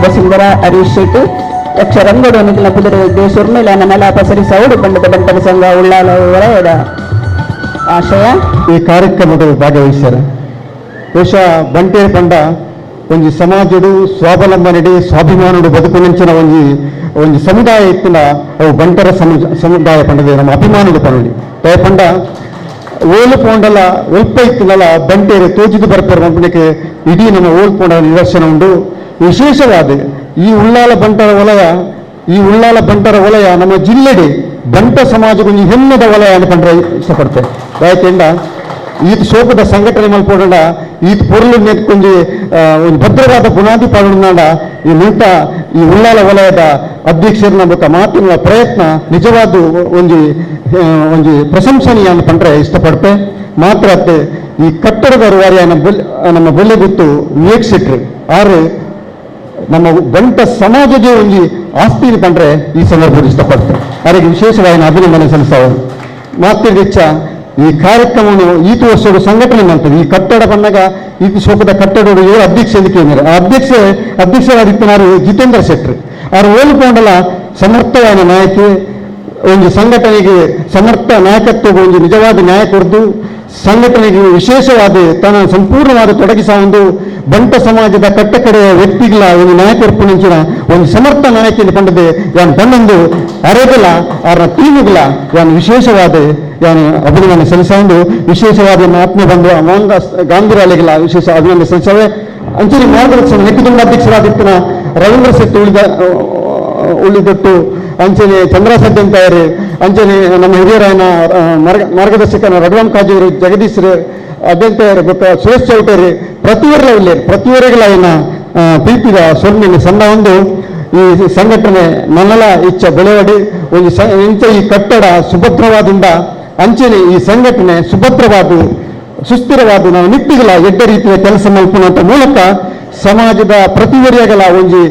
ವಸುಂಧರಾ ಹರೀಶ್ ಶೆಟ್ಟಿ ಯಕ್ಷ ರಂಗಡು ನಿಖಿಲ ಪುದರ ಸುರ್ಮೇಲ ನನ್ನಲ ಪಸರಿ ಸೌಡು ಬಂಡದ ಬಂಟರ ಸಂಘ ಉಳ್ಳಾಲ ವಲಯದ ಆಶಯ. ಈ ಕಾರ್ಯಕ್ರಮದಲ್ಲಿ ಭಾಗವಹಿಸ್ಯಾರ. ಬಹುಶಃ ಬಂಟೇರ್ ಪಂಡ ಒಂಜಿ ಸಮಾಜಡು ಸ್ವಾವಲಂಬನೆಡೆ ಸ್ವಾಭಿಮಾನಡು ಬದುಕುನಂಚಿನ ಒಂಜಿ ಒಂಜಿ ಸಮುದಾಯ ಇತ್ತಿನ ಅವು ಬಂಟರ ಸಮುದಾಯ ಪಂಡದೆ ನಮ್ಮ ಅಭಿಮಾನಡು ಪನೊಲಿ. ಪಂಡ ಓಲು ಪೋಂಡಲ ಒಲ್ಪ ಇತ್ತಿನಲ ಬಂಟೇರು ತೋಜಿದು ಬರ್ಪೇರು ಪನ್ಪುನೆಕ್ ಇಡೀ ನಮ್ಮ ಓಲ್ ಪೋಂಡಲ ನಿದರ್ಶನ ಉಂಡು. ವಿಶೇಷವಾದ ಈ ಉಳ್ಳಾಲ ಬಂಟರ ವಲಯ, ಈ ಉಳ್ಳಾಲ ಬಂಟರ ವಲಯ ನಮ್ಮ ಜಿಲ್ಲೆಡೆ ಬಂಟ ಸಮಾಜಕ್ಕೊಂಜಿ ಹೆಮ್ಮೆದ ವಲಯ ಅಂತ ಪಂಡ್ರೆ ಇಷ್ಟಪಡ್ತೇವೆ. ಯಾಕೆಂಡ ಈತ ಶೋಕದ ಸಂಘಟನೆ ಮಲ್ಪೋಡ ಈತ ಪೊರುಳು ನೆಟ್ಕೊಂಜಿ ಒಂದು ಭದ್ರವಾದ ಬುನಾದಿ ಪಾಡೋಣ ಈ ನಿಂತ ಈ ಉಳ್ಳಾಲ ವಲಯದ ಅಧ್ಯಕ್ಷರನ್ನ ಬೊಕ್ಕ ಮಾತಿನ ಪ್ರಯತ್ನ ನಿಜವಾದ ಒಂಜಿ ಒಂಜಿ ಪ್ರಶಂಸನೀಯ ಅಂತ ಪಂಡ್ರೆ ಇಷ್ಟಪಡ್ತೆ. ಮಾತ್ರ ಅತ್ತೆ ಈ ಕಟ್ಟಡದ ರೂವಾರಿಯ ನಮ್ಮ ಬೊಲ್ಲೆಗುತ್ತು ವಿವೇಕ್ ಶೆಟ್ರು ಆರು ನಮ್ಮ ಬಂಟ ಸಮಾಜದ ಒಂಜಿ ಆಸ್ತಿ ಪಂಡ್ರೆ ಈ ಸಂದರ್ಭದಲ್ಲಿ ಇಷ್ಟಪಡ್ತಾರೆ. ಅವರಿಗೆ ವಿಶೇಷವಾಗಿ ಅಭಿನಂದನೆ ಸಲ್ಲಿಸ್ತಾವೆ. ಮಾತಿನ ಈ ಕಾರ್ಯಕ್ರಮವನ್ನು ಈತ ವರ್ಷದ ಸಂಘಟನೆ ಮಾಡ್ತದೆ. ಈ ಕಟ್ಟಡ ಬಂದಾಗ ಈತ ಶೋಕದ ಕಟ್ಟಡ ಇವರು ಅಧ್ಯಕ್ಷ ಅಂತ ಆ ಅಧ್ಯಕ್ಷರಾದಿತ್ತನಾರು ಜಿತೇಂದ್ರ ಶೆಟ್ರು ಅವರು ಓಲ್ಕೊಂಡಲ್ಲ ಸಮರ್ಥವಾದ ನಾಯಕಿ ಒಂದು ಸಂಘಟನೆಗೆ ಸಮರ್ಥ ನಾಯಕತ್ವ ಒಂದು ನಿಜವಾದ ನ್ಯಾಯ ಕೊಡ್ದು ಸಂಘಟನೆಗೆ ವಿಶೇಷವಾದ ತನ್ನ ಸಂಪೂರ್ಣವಾದ ತೊಡಗಿಸ ಒಂದು ಬಂಟ ಸಮಾಜದ ಕಟ್ಟಕಡೆಯ ವ್ಯಕ್ತಿಗಳ ಒಂದು ನಾಯಕರ್ಪುಣಿಂಚಿನ ಒಂದು ಸಮರ್ಥ ನಾಯಕಿಯನ್ನು ಕಂಡದೆ ಯಾನು ತನ್ನೊಂದು ಅರೆಗಲ ಅವರ ಟೀಮುಗಳ ಯಾನು ವಿಶೇಷವಾದ ಯಾನು ಅಭಿನಂದನೆ ಸಲ್ಲಿಸೊಂದು ವಿಶೇಷವಾದ ಆತ್ಮ ಬಂಧು ಮೋಹನ್ ಗಾಂಧಿರಾಲೆಗಳ ವಿಶೇಷ ಅಭಿನಂದನೆ ಸಲ್ಲಿಸವೆ. ಅಂಚನೆ ಮಾರ್ಗದರ್ಶನ ನೆಕ್ಕಿದುಂಡ ಅಧ್ಯಕ್ಷರಾದಿತ್ತಿನ ರವೀಂದ್ರ ಶೆಟ್ಟಿ ಉಳಿದೊಟ್ಟು ಅಂಚನೆ ಚಂದ್ರ ಸದ್ಯಂತಾಯರು ಅಂಚನೆ ನಮ್ಮ ಹಿರಿಯರಾಯನ ಮಾರ್ಗದರ್ಶಕನ ರಘುರಾಮ್ ಕಾಜಿಯವರು, ಜಗದೀಶರು, ಅಭ್ಯಂತರ ಬೊಕ್ಕ ಸುರೇಶ್ ಚೌಟರಿ ಪ್ರತಿಯೊರ್ಲ ಉಲ್ಲೇರು ಪ್ರತಿಯೊರಿಗಳ ಪ್ರೀತಿದ ಸೊನ್ನೆ ಸಣ್ಣ ಒಂದು ಈ ಸಂಘಟನೆ ನನ್ನಲ ಇಚ್ಛ ಬೆಳೆವಡಿ ಒಂದು ಇಂಚ ಈ ಕಟ್ಟಡ ಸುಭದ್ರವಾದಿಂದ ಅಂಚನೆ ಈ ಸಂಘಟನೆ ಸುಭದ್ರವಾದ ಸುಸ್ಥಿರವಾದ ನಾವು ನಿಟ್ಟಿಗಳ ಎಡ್ಡ ರೀತಿಯ ಕೆಲಸ ಮಲ್ಪುವಂತ ಮೂಲಕ ಸಮಾಜದ ಪ್ರತಿವರಿಯಗಳ ಒಂಜಿ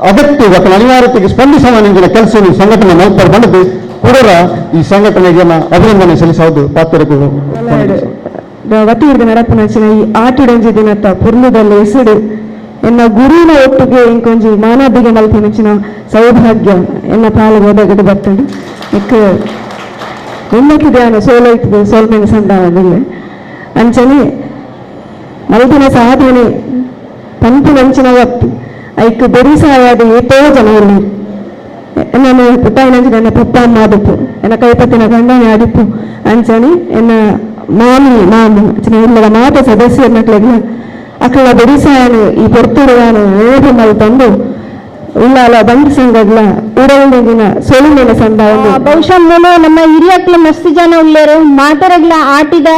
ಅಗತ್ಯ ಅಥವಾ ಅನಿವಾರ್ಯತೆಗೆ ಸ್ಪಂದಿಸುವ ಕೆಲಸ ಸಂಘಟನೆ ಮಲ್ಪರ್ ಬಂದದ್ದು ಕೂಡ ಈ ಸಂಘಟನೆಗೆ ಅಭಿನಂದನೆ ಸಲ್ಲಿಸೋದು ಪಾತ್ರಕ್ಕೂ ವತಿಯಿರ್ದ ನಡಪುನಂಚಿನ ಈ ಆಟಿಡೊಂಜಿ ದಿನತ್ತ ಪುರ್ಲುದಲ್ಲಿ ಎಸುಡು ಎನ್ನ ಗುರುವಿನ ಒಟ್ಟಿಗೆ ಇಂಕೊಂಜಿ ಮಾನಾದಿಗೆ ಮಲ್ಪುನಂಚಿನ ಸೌಭಾಗ್ಯ ಎನ್ನ ಪಾಲಿಗೆ ಒದಗದು ಬರ್ತುಂಡು. ಇಕ್ ಉನ್ನತಿ ಧ್ಯಾನ ಸೋಲೈತದೆ ಸೋಲ್ಮೆನ ಸಂದಾವದಿಲ್ಲ ಅಂಚನೆ ಮಲ್ಪಿನ ಸಾಧನೆ ಪನ್ಪಿನಂಚಿನ ಒತ್ತು ಐಕ್ ಬೆರಿಸಾಯಾದ ಏತೋ ಜನ ಇಲ್ಲಿ ನಾನು ಪುಟ್ಟಾಯಿನಂಚಿ ನನ್ನ ಪಪ್ಪ ಅಮ್ಮ ಆದಿಪ್ಪು, ಎನ್ನ ಕೈಪತ್ತಿನ ಗಂಡನೆ ಆದಿಪ್ಪು, ಅಂಚನೆ ಎನ್ನ ಮಾಮಿ ಮಾಮು ಅಂಚನೆ ಇಲ್ಲದ ಮಾತ ಸದಸ್ಯರ್ನಕ್ಲೆಗ್ಲ ಅಕ್ಕಳ ಬೆರಿಸಾಯನು ಈ ಪೊರ್ತುರುಗಾನು ಏರು ಮಲ್ತಂದು ಉಳ್ಳಾಲ ಬಂಧು ಸಂಘಗ್ಲ ಉಡಲ್ದಿನ ಸೊಲಿಮೆನ ಸಂದ. ಬಹುಶಃ ಮೂಲ ನಮ್ಮ ಹಿರಿಯಕ್ಲು ಮಸ್ತ್ ಜನ ಉಳ್ಳೇರು ಮಾತರಗ್ಲ ಆಟಿದ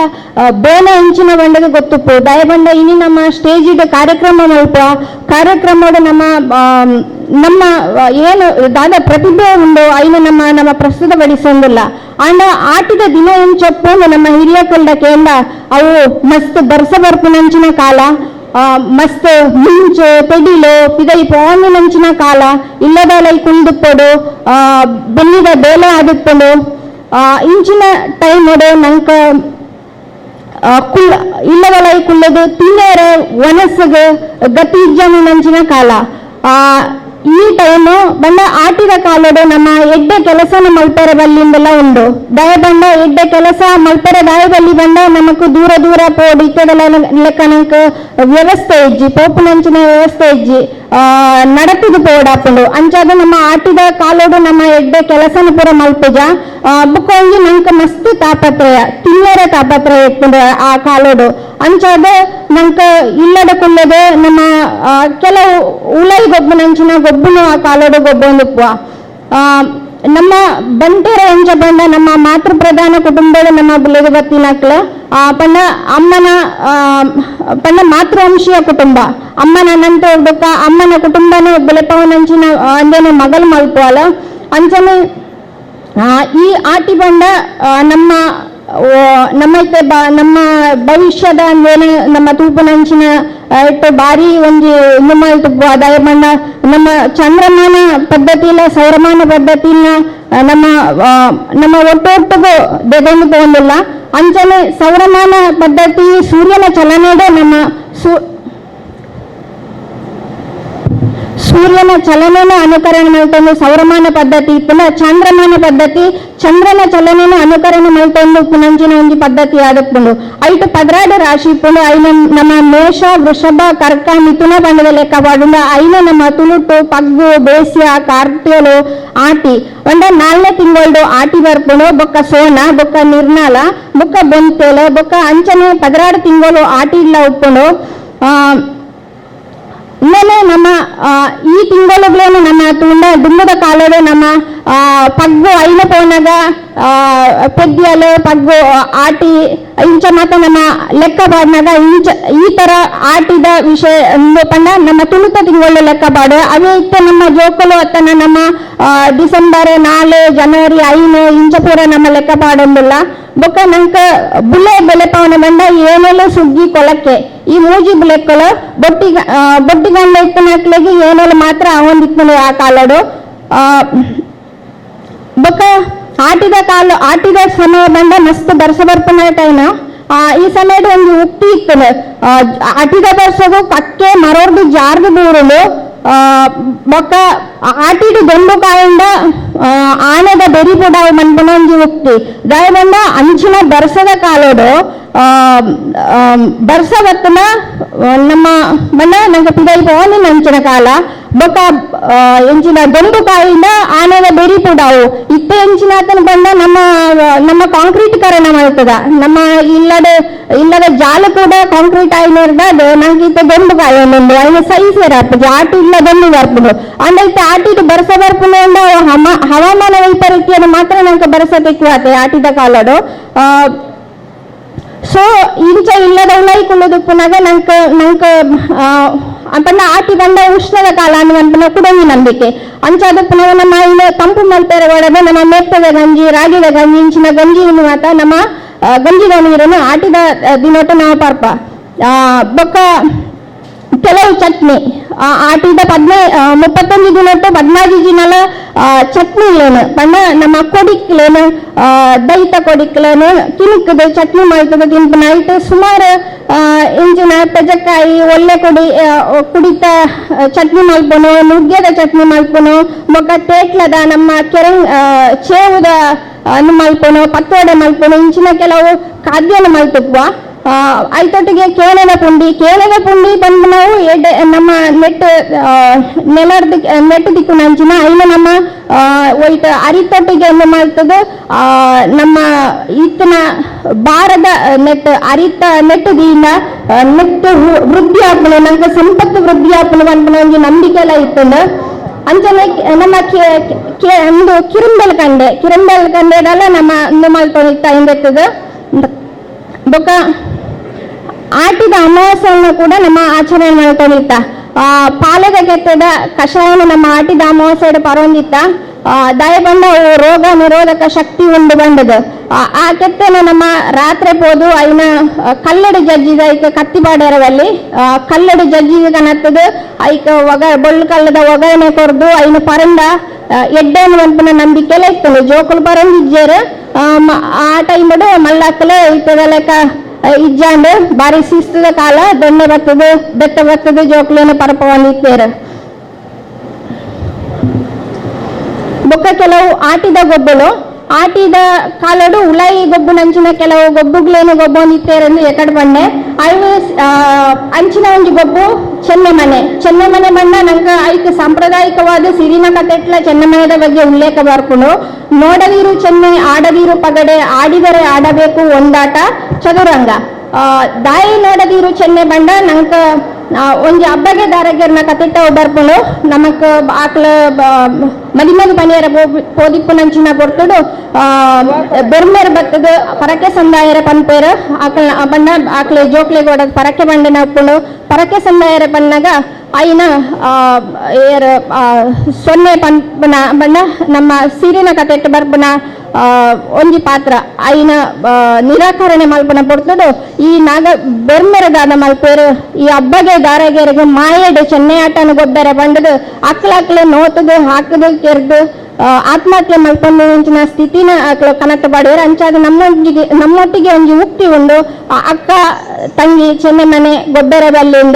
ಬೇಲ ಅಂಚಿನ ಬಂಡದ ಗೊತ್ತುಪ್ಪು ದಯಬಂಡ ಇನಿ ನಮ್ಮ ಸ್ಟೇಜ್ ಕಾರ್ಯಕ್ರಮ ಮಲ್ಪ ಕಾರ್ಯಕ್ರಮದ ನಮ್ಮ ನಮ್ಮ ಏನು ದಾದ ಪ್ರತಿಭೆ ಉಂಡು ಐನ ನಮ್ಮ ನಮ್ಮ ಪ್ರಸ್ತುತ ಪಡಿಸೊಂದಿಲ್ಲ. ಆಂಡ ಆಟಿದ ದಿನ ಎಂಚೊಪ್ಪು ನಮ್ಮ ಹಿರಿಯಕಲ್ದ ಕೇಂದ್ರ ಅವು ಮಸ್ತ್ ಬರ್ಸ ಬರ್ಪುನಂಚಿನ ಕಾಲ, ಮಸ್ತ್ ಮುಂಚು ತೆಡಿಲು ಪಿದೈ ಪೋಂದಿನಂಚಿನ ಕಾಲ, ಇಲ್ಲದಲೈ ಕುಂದುಪ್ಪೊಡು ಬೆನ್ನಿದ ಬೇಲೆ ಆದಿಪ್ಪೊಡು ಇಂಚಿನ ಟೈಮ್ ನಂಕ ಕುಲ್ ಇಲ್ಲದಲೈ ಕುಲ್ಲದು ತಿನ್ನೇರೆ ವನಸ್ಸುಗೆ ಗತಿ ಇಜ್ಜನಿನಂಚಿನ ಕಾಲ. ಈ ಟೈಮು ಬಂಡ ಆಟಿದ ಕಾಲಡು ನಮ್ಮ ಎಡ್ಡೆ ಕೆಲಸನ ಮಲ್ಪೆರೆ ಬಲ್ಲಿಂದೆಲ್ಲ ಉಂಡು ದಯಬಂಡ ಎಡ್ಡೆ ಕೆಲಸ ಮಲ್ಪೆರೆ ದಯಬಲ್ಲಿ ಬಂಡ ನಮಕ್ ದೂರ ದೂರ ಪೋಡು ಇತ್ತದೆಲ್ಲ ಲೆಕ್ಕ ನಂಕ್ ವ್ಯವಸ್ಥೆ ಇಜ್ಜಿ ಪೋಪುನಂಚಿನ ವ್ಯವಸ್ಥೆ ಇಜ್ಜಿ ನಡಪಿದು ಪೋಡಾಪುಂಡು. ಅಂಚಾದ ನಮ್ಮ ಆಟಿದ ಕಾಲೋಡು ನಮ್ಮ ಎಡ್ಡೆ ಕೆಲಸನ ಪೂರ ಮಲ್ಪುಜ ಬುಕ್ಕ ಒಂಜಿ ನಂಕ್ ಮಸ್ತ್ ತಾಪತ್ರಯ ತಿನ್ನೆರೆ ತಾಪತ್ರಯ ಇಪ್ಪುಂಡು ಆ ಕಾಲೋಡು. ಅಂಚಾದ ನಂಕ್ ಇಲ್ಲದ ಕುಲ್ಲದೆ ನಮ್ಮ ಕೆಲವು ಉಲೈ ಗೊಬ್ಬುನಂಚಿನ ಗೊಬ್ಬುನು ಆ ಕಾಲೋಡು ಗೊಬ್ಬೊಂದುಪ್ಪುವ. ನಮ್ಮ ಬಂಟೆರ ಎಂಚ ಬಂಡ ನಮ್ಮ ಮಾತೃ ಪ್ರಧಾನ ಕುಟುಂಬದ ನಮ್ಮ ಬುಲೆದು ಬತ್ತಿನಕ್ಲ ಪಂಡ ಅಮ್ಮನ ಪಂಡ ಮಾತೃವಂಶೀಯ ಕುಟುಂಬ ಅಮ್ಮನ ಅನಂತ ಬೊಕ್ಕ ಅಮ್ಮನ ಕುಟುಂಬನ ಬುಲೆಪವನಂಚಿನ ಅಂದೇನು ಮಗಲು ಮಲ್ಪುವಲ. ಅಂಚನೆ ಈ ಆಟಿ ಬಂಡ ನಮ್ಮ ನಮ್ಮ ನಮ್ಮ ಭವಿಷ್ಯದ ಅಂದೇನು ನಮ್ಮ ತೂಪುನಂಚಿನ ಇಟ್ಟು ಬಾರಿ ಒಂಜಿ ತುಪ್ಪ ದಯಬಂಡ ನಮ್ಮ ಚಂದ್ರಮಾನ ಪದ್ಧತಿಲ ಸೌರಮಾನ ಪದ್ಧತಿನ ನಮ್ಮ ನಮ್ಮ ಒಟ್ಟೊಟ್ಟಿಗೂ ದೆದೊಂದು ಪೋಂದಿಲ್ಲ. ಅಂಚನೆ ಸೌರಮಾನ ಪದ್ಧತಿ ಸೂರ್ಯನ ಚಲನೆಡೆ ನಮ್ಮ ಸೂರ್ಯನ ಚಲನೆನ ಅನುಕರಣೆ ಮಲ್ತೊಂದು ಸೌರಮಾನ ಪದ್ಧತಿ ಪುನಃ ಚಂದ್ರಮಾನ ಪದ್ಧತಿ ಚಂದ್ರನ ಚಲನೆನ ಅನುಕರಣೆ ಮಲ್ತೊಂದು ಪುನಂಚಿನ ಒಂಜಿ ಪದ್ಧತಿ ಆದಪ್ಪುಂಡು. ಐಟು 12 ರಾಶಿ ಪುಂಡು ಐನ ನಮ್ಮ ಮೇಷ ವೃಷಭ ಕರ್ಕ ಮಿಥುನ ಬಂಡದ ಲೆಕ್ಕ ಪಾಡುಂಡು. ಐನ ನಮ್ಮ ತುಳುಟು ಪಗ್ಗು ಬೇಸ್ಯ ಕಾರ್ತಿಯಲು ಆಟಿ ಒಂದ 4ನೇ ತಿಂಗಳು ಆಟಿ ಬರ್ಪುಂಡು. ಬೊಕ್ಕ ಸೋನ ಬೊಕ್ಕ ನಿರ್ನಾಲ ಬೊಕ್ಕ ಬೊಂತೇಲು ಬೊಕ್ಕ ಅಂಚನೆ 12 ತಿಂಗಳು ಆಟಿ ಇಲ್ಲ ಉಪ್ಪುಂಡು. ಇನ್ನೇನೆ ನಮ್ಮ ಈ ತಿಂಗಳುಗಳೇನು ನಮ್ಮ ತುಂಡ ದುಂಬದ ಕಾಲದ ನಮ್ಮ ಪಗ್ಗು ಐನ ಪೋನಾಗ ಪೆದ್ದಿಯಲು ಪಗ್ಗು ಆಟಿ ಇಂಚ ಮಾತ ನಮ್ಮ ಲೆಕ್ಕ ಬಾಡ್ನಾಗ ಇಂಚ ಈ ತರ ಆಟಿದ ವಿಷಯ ಪಂಡ ನಮ್ಮ ತುಳುತ ತಿಂಗಳು ಲೆಕ್ಕ ಬಾಡು ಅವೇ ಇತ್ತ ನಮ್ಮ ಜೋಕುಲು ಅತ್ತನ ನಮ್ಮ ಡಿಸೆಂಬರ್ 4 ಜನವರಿ 5 ಇಂಚ ಪೂರ ನಮ್ಮ ಲೆಕ್ಕ ಪಾಡೊಂದಿಲ್ಲ. ಬೊಕ್ಕ ನಂಕ ಬುಲೆ ಬೆಲೆಪವನ ಬಂಡ ಏನೆಲ್ಲ ಸುಗ್ಗಿ ಕೊಲಕ್ಕೆ ಈ ಮೂಜಿ ಬುಲೆಕ್ಕಲು ಬೊಟ್ಟಿ ಬೊಟ್ಟಿಗಂಡ ಇತ್ತನಕ್ಲೆಗೆ ಏನೆಲ್ಲ ಮಾತ್ರ ಅವೊಂದಿತ್ತನು ಆ ಕಾಲಡು. ಬೊಕ್ಕ ಆಟಿದ ಕಾಲ ಆಟಿದ ಸಮಯ ಬಂಡ ಮಸ್ತ್ ಬರ್ಸ ಬರ್ಪನ ಟೈಮ್ ಈ ಸಮಯದ ಒಂದು ಉಕ್ತಿ ಇತ್ತನು ಆಟಿದ ಬರ್ಸಗು ಕಕ್ಕೆ ಮರೋರ್ದು ಜಾರ್ದು ಬೂರುಲು ಬೊಕ್ಕ ಆಟಿಡು ದೊಂಬು ಕಾಯಿಂದ ಆನೆದ ಬೆರಿ ಪುಡಾವು ಮನ್ಪುನ ಒಂಜಿ ಉಕ್ತಿ ದಯಬಂಡ ಅಂಚಿನ ಬರ್ಸದ ಕಾಲೋಡು ಬರ್ಸ ಬತ್ತನ ನಮ್ಮ ಬಂಡ ನಂಗೆ ಪಿದೈ ಪೋವನಿ ಅಂಚಿನ ಕಾಲ. ಬೊಕ ಎಂಚಿನ ದೊಂಬು ಕಾಯಿಂದ ಆನೆದ ಬೆರಿ ಪುಡಾವು ಇತ್ತೆ ಎಂಚಿನ ಬಂದ ನಮ್ಮ ನಮ್ಮ ಕಾಂಕ್ರೀಟ್ ಕರಣ ಮಾಡ್ತದ ನಮ್ಮ ಇಲ್ಲದ ಇಲ್ಲದ ಜಾಲ ಕೂಡ ಕಾಂಕ್ರೀಟ್ ಆಯ್ನರ್ದ ಅದು ನಂಗೆ ಇತ್ತೆ ದೊಂಬು ಕಾಯಿ ಒಂದೊಂದು ಐನ ಸೈಜ್ ಬರ್ಪುಜಿ ಆಟಿ ಇಲ್ಲ ದೊಂಬು ಬರ್ಪುಂಡು ಅಂಡ ಇತ್ತೆ ಆಟಿಡ್ ಬರ್ಸ ಬರ್ಪುಂಡು ಅಂಡ ಹವಾಮಾನ ವೈಪರೀತ್ಯನ ಮಾತ್ರ ನಂಗೆ ಬರ್ಸ ತೆಕ್ಕುವಾತೆ ಆಟಿದ ಕಾಲಡು. ಸೊ ಇಂಚ ಇಲ್ಲದ ಉಲೈ ಕುಲ್ಲುದುಪ್ಪುನಗ ನಂಕ ನಂಕ ಪಂಡ ಆಟಿ ಬಂದ ಉಷ್ಣದ ಕಾಲ ಅನ್ನುವಂತ ಕುಡಂಗಿ ನಂಬಿಕೆ ಅಂಚಾದಪ್ಪನಗ ನಮ್ಮ ಇಲ್ಲ ತಂಪು ಮಲ್ಪೆರೆ ಒಡದೆ ನಮ್ಮ ಮೆತ್ತದ ಗಂಜಿ ರಾಗಿದ ಗಂಜಿ ಇಂಚಿನ ಗಂಜಿ ಮಾತ ನಮ್ಮ ಗಂಜಿದ ನೀರನ್ನು ಆಟಿದ ದಿನೋಟ ನಾವು ಪರ್ಪ. ಬೊಕ್ಕ ಕೆಲವು ಚಟ್ನಿ ಆಟಿದ 35 ದಿನಟ್ಟು 14 ದಿನಲ ಚಟ್ನಿ ಲೇನು ಪಂಡ ನಮ್ಮ ಕೊಡಿಕ್ಲೇನು ದೈತ ಕೊಡಿಕ್ಲೇನು ಕಿನುಕ್ಕದ ಚಟ್ನಿ ಮಾಡ್ತದ ತಿನ್ಪುನ ಐಟ್ ಸುಮಾರು ಇಂಚಿನ ಪೆಜಕಾಯಿ ಒಳ್ಳೆ ಕೊಡಿ ಕುಡಿತ ಚಟ್ನಿ ಮಲ್ಪುನು ನುಗ್ಗೆದ ಚಟ್ನಿ ಮಲ್ಪುನು ಬೊಕ್ಕ ತೇಟ್ಲದ ನಮ್ಮ ಕೆರಂಗ್ ಚೇವುದ ಮಲ್ಪುನು ಪತ್ತೋಡೆ ಮಲ್ಪುನು ಇಂಚಿನ ಕೆಲವು ಖಾದ್ಯನ ಮಲ್ತುಪ್ಪ. ಐತೊಟ್ಟಿಗೆ ಕೇಳದ ಪುಂಡಿ ಕೇಳದ ಪುಂಡಿ ಬಂದು ನಾವು ನಮ್ಮ ನೆಟ್ ನೆಲದ ನೆಟ್ ದಿಕ್ಕು ನಂಚಿನ ಐನ ನಮ್ಮ ಒಯ್ತ ಅರಿತೊಟ್ಟಿಗೆ ಏನು ಮಾಡ್ತದೆ ನಮ್ಮ ಇತ್ತನ ಬಾರದ ನೆಟ್ ಅರಿತ ನೆಟ್ ದೀನ ನೆಟ್ ವೃದ್ಧಿ ಆಪುನು ನಂಗೆ ಸಂಪತ್ತು ವೃದ್ಧಿ ಆಪುನು ಪನ್ಪುನ ಒಂಜಿ ನಂಬಿಕೆ ಎಲ್ಲ ಇತ್ತುಂಡು. ಅಂಚನೆ ನಮ್ಮ ಒಂದು ಕಿರುಂಬೆಲ್ ಕಂಡೆ ಕಿರುಂಬೆಲ್ ಕಂಡೆದಲ್ಲ ನಮ್ಮ ಇಂದು ಮಲ್ತೊಂದಿತ್ತ ಇಂದೆತ್ತದ. ಬೊಕ್ಕ ಆಟಿದ ಅಮಾವಾಸ್ಯೆಯನ್ನು ಕೂಡ ನಮ್ಮ ಆಚರಣೆ ಮಾಡ್ಕೊಂಡಿತ್ತ. ಪಾಲದ ಕೆತ್ತದ ಕಷಾಯನ ನಮ್ಮ ಆಟಿದ ಅಮಾವಾಸ್ಯೆ ಪರೊಂದಿತ್ತ. ದಯ ಬಂದ ರೋಗ ನಿರೋಧಕ ಶಕ್ತಿ ಉಂಡು ಬಂದದು. ಆ ಕೆತ್ತನ ನಮ್ಮ ರಾತ್ರಿ ಪೋದು ಐನ ಕಲ್ಲಡಿ ಜಜ್ಜಿದ ಐಕ ಕತ್ತಿಬಾಡರವಲ್ಲಿ ಕಲ್ಲಡಿ ಜಜ್ಜಿದ ಕನತ್ತದು ಐಕ ಒಗ ಬೊಳ್ಳು ಕಲ್ಲದ ಒಗರಣೆ ಕೊರ್ದು ಐನ ಪರಂದ ಎಡ್ಡೇನು ಅನ್ಪನ ನಂಬಿಕೆಲ್ಲ ಇತ್ತು. ಜೋಕುಲು ಪರಂದಿಜ್ಜೇರು ಆ ಟೈಮ್ ಮಲ್ಲಾಕಲ ಇತ್ತದ ಲೆಕ್ಕ ಇಜ್ಜಾಂಡ್ ಬಾರಿ ಶಿಸ್ತದ ಕಾಲ ದೊಣ್ಣೆ ಬರ್ತದ ಬೆತ್ತ ಬರ್ತದ ಜೋಕ್ಲೇನು ಪರಪ ಬಂದಿತ್ತೇರು. ಬೊಕ್ಕ ಕೆಲವು ಆಟಿದ ಗೊಬ್ಬಲು ಆಟಿದ ಕಾಲಡು ಉಲಾಯಿ ಗೊಬ್ಬು ನಂಚಿನ ಕೆಲವು ಗೊಬ್ಬುಗಳೇನು ಗೊಬ್ಬು ಅಂದಿತ್ತೇರೆಂದು ಎಕಡೆ ಬಂಡೆ ಅವು ಅಂಚಿನ ಒಂಜಿ ಗೊಬ್ಬು ಚೆನ್ನೆಮನೆ ಚೆನ್ನೆಮನೆ ಬಣ್ಣ ನಂಗೆ ಐಕ್ ಸಾಂಪ್ರದಾಯಿಕವಾದ ಸಿರಿನ ಕತೆಟ್ಲ ಚೆನ್ನೆಮನೆದ ಬಗ್ಗೆ ಉಲ್ಲೇಖ ಬರ್ಕೊಂಡು ನೋಡದಿರು ಚೆನ್ನೆ ಆಡದಿರು ಪಗಡೆ ಆಡಿದರೆ ಆಡಬೇಕು ಒಂದಾಟ ಚದುರಂಗ. ದಾಯಿ ನೋಡದಿರು ಚೆನ್ನೆ ಬಂಡ ನಂಕ ಒಂಜಿ ಹಬ್ಬಗೆ ದಾರಗೆರ್ನ ಕತೆಟ್ಟ ಬರ್ಕೊಂಡು ನಮಕ್ ಆಕಳ ಮದಿಮದು ಪನಿಯರ ಪೋದಿಪ್ಪು ನಂಚಿನ ಪೊರ್ತುಡು ಬೆರ್ಮೆರ್ ಬತ್ತದ ಪರಕೆ ಸಂದಾಯರ ಪನ್ಪೇರು ಆಕಳ ಬಣ್ಣ ಆಕಳ ಜೋಕ್ಲೆ ಗೋಡ ಪರಕೆ ಬಂಡೆನ ಉಪ್ಪುಂಡು ಪರಕೆ ಸಂದಾಯರ ಪನ್ನಾಗ ಐನ ಏರ್ ಸೊನ್ನೆ ಪನ್ಪುನ ಬಣ್ಣ ನಮ್ಮ ಸಿರಿನ ಕತೆಟ್ಟ ಬರ್ಪುನ ಒಂಜಿ ಪಾತ್ರ ಐನ ನಿರಾಕರಣೆ ಮಲ್ಪನ ಪೊರ್ತುಡು ಈ ನಾಗ ಬೆರ್ಮೆರದಾದ ಮಲ್ಪೇರು ಈ ಹಬ್ಬಗೆ ದಾರಗೆರೆಗೆ ಮಾಯೆಡೆ ಚೆನ್ನೆ ಆಟನ ಗೊಬ್ಬರ ಬಂಡದು ಅಕ್ಲ ನೋತದು ಹಾಕದು ಕೆರ್ದು ಆತ್ಮಹತ್ಯೆ ಮಲ್ಪೊಂದು ಸ್ಥಿತಿನ ಅಕ್ಲ ಕನತ್ತ ಪಾಡುವರು. ಅಂಚಾದ ನಮ್ಮೊಟ್ಟಿಗೆ ನಮ್ಮೊಟ್ಟಿಗೆ ಒಂಜಿ ಉಕ್ತಿ ಉಂಡು ಅಕ್ಕ ತಂಗಿ ಚೆನ್ನೆ ಮನೆ ಗೊಬ್ಬರ ಬಲ್ಲಿಂದ.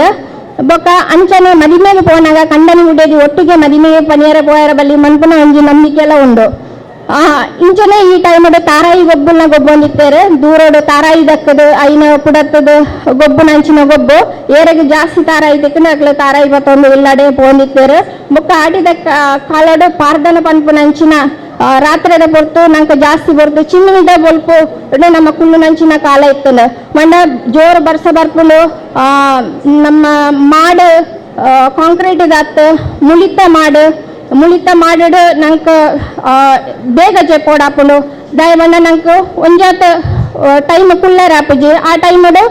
ಬೊಕ್ಕ ಅಂಚನೆ ಮದಿಮೆಗೆ ಪೋನಾಗ ಕಂಡನಿ ಉಡೇದಿ ಒಟ್ಟಿಗೆ ಮದಿಮೆಗೆ ಪನಿಯರ ಪೋಯರ ಬಲ್ಲಿ ಮನ್ಪುನ ಒಂಜಿ ನಂಬಿಕೆ ಎಲ್ಲ ಉಂಡು. ಇಂಚನೆ ಈ ಟೈಮಡು ತಾರಾಯಿ ಗೊಬ್ಬುನ ಗೊಬ್ಬು ಅಂದಿತ್ತೇರು ದೂರೋಡು ತಾರಾಯಿ ದಕ್ಕದು ಐನ ಪುಡತ್ತದು ಗೊಬ್ಬುನ ಅಂಚಿನ ಗೊಬ್ಬು ಏರೆಗೆ ಜಾಸ್ತಿ ತಾರಾಯಿ ತೆಕ್ಕಂಡು ಅಕ್ಲ ತಾರಾಯಿ ಬತ್ತೊಂದು ಇಲ್ಲಡೆ ಪೋಂದಿತ್ತೇರು. ಬೊಕ್ಕ ಆಟಿದ ಕಾಲಡು ಪಾರ್ದನ ಪನ್ಪುನ ಅಂಚಿನ ರಾತ್ರಿದ ಪೊರ್ತು ನಂಗೆ ಜಾಸ್ತಿ ಬೊರ್ತು ಚಿನ್ನಿದ ಬೊಲ್ಪು ನಮ್ಮ ಕುಲ್ಲು ನಂಚಿನ ಕಾಲ ಇತ್ತಂದು ಮಂಡ ಜೋರು ಬರ್ಸ ಬರ್ಪುಂಡು ನಮ್ಮ ಮಾಡು ಕಾಂಕ್ರೀಟ್ ದಾತ್ ಮುಳಿತ ಮಾಡು ಮುಳಿತ ಮಾಡಿಡು ನಂಗೆ ಬೇಗ ಜೆಪ್ಪೋಡಾಪುಂಡು ದಯವಂಡ ನಂಗೆ ಒಂಜಾತ ಟೈಮ್ ಕುಲ್ಲರ ಆಪುಜಿ ಆ ಟೈಮಡು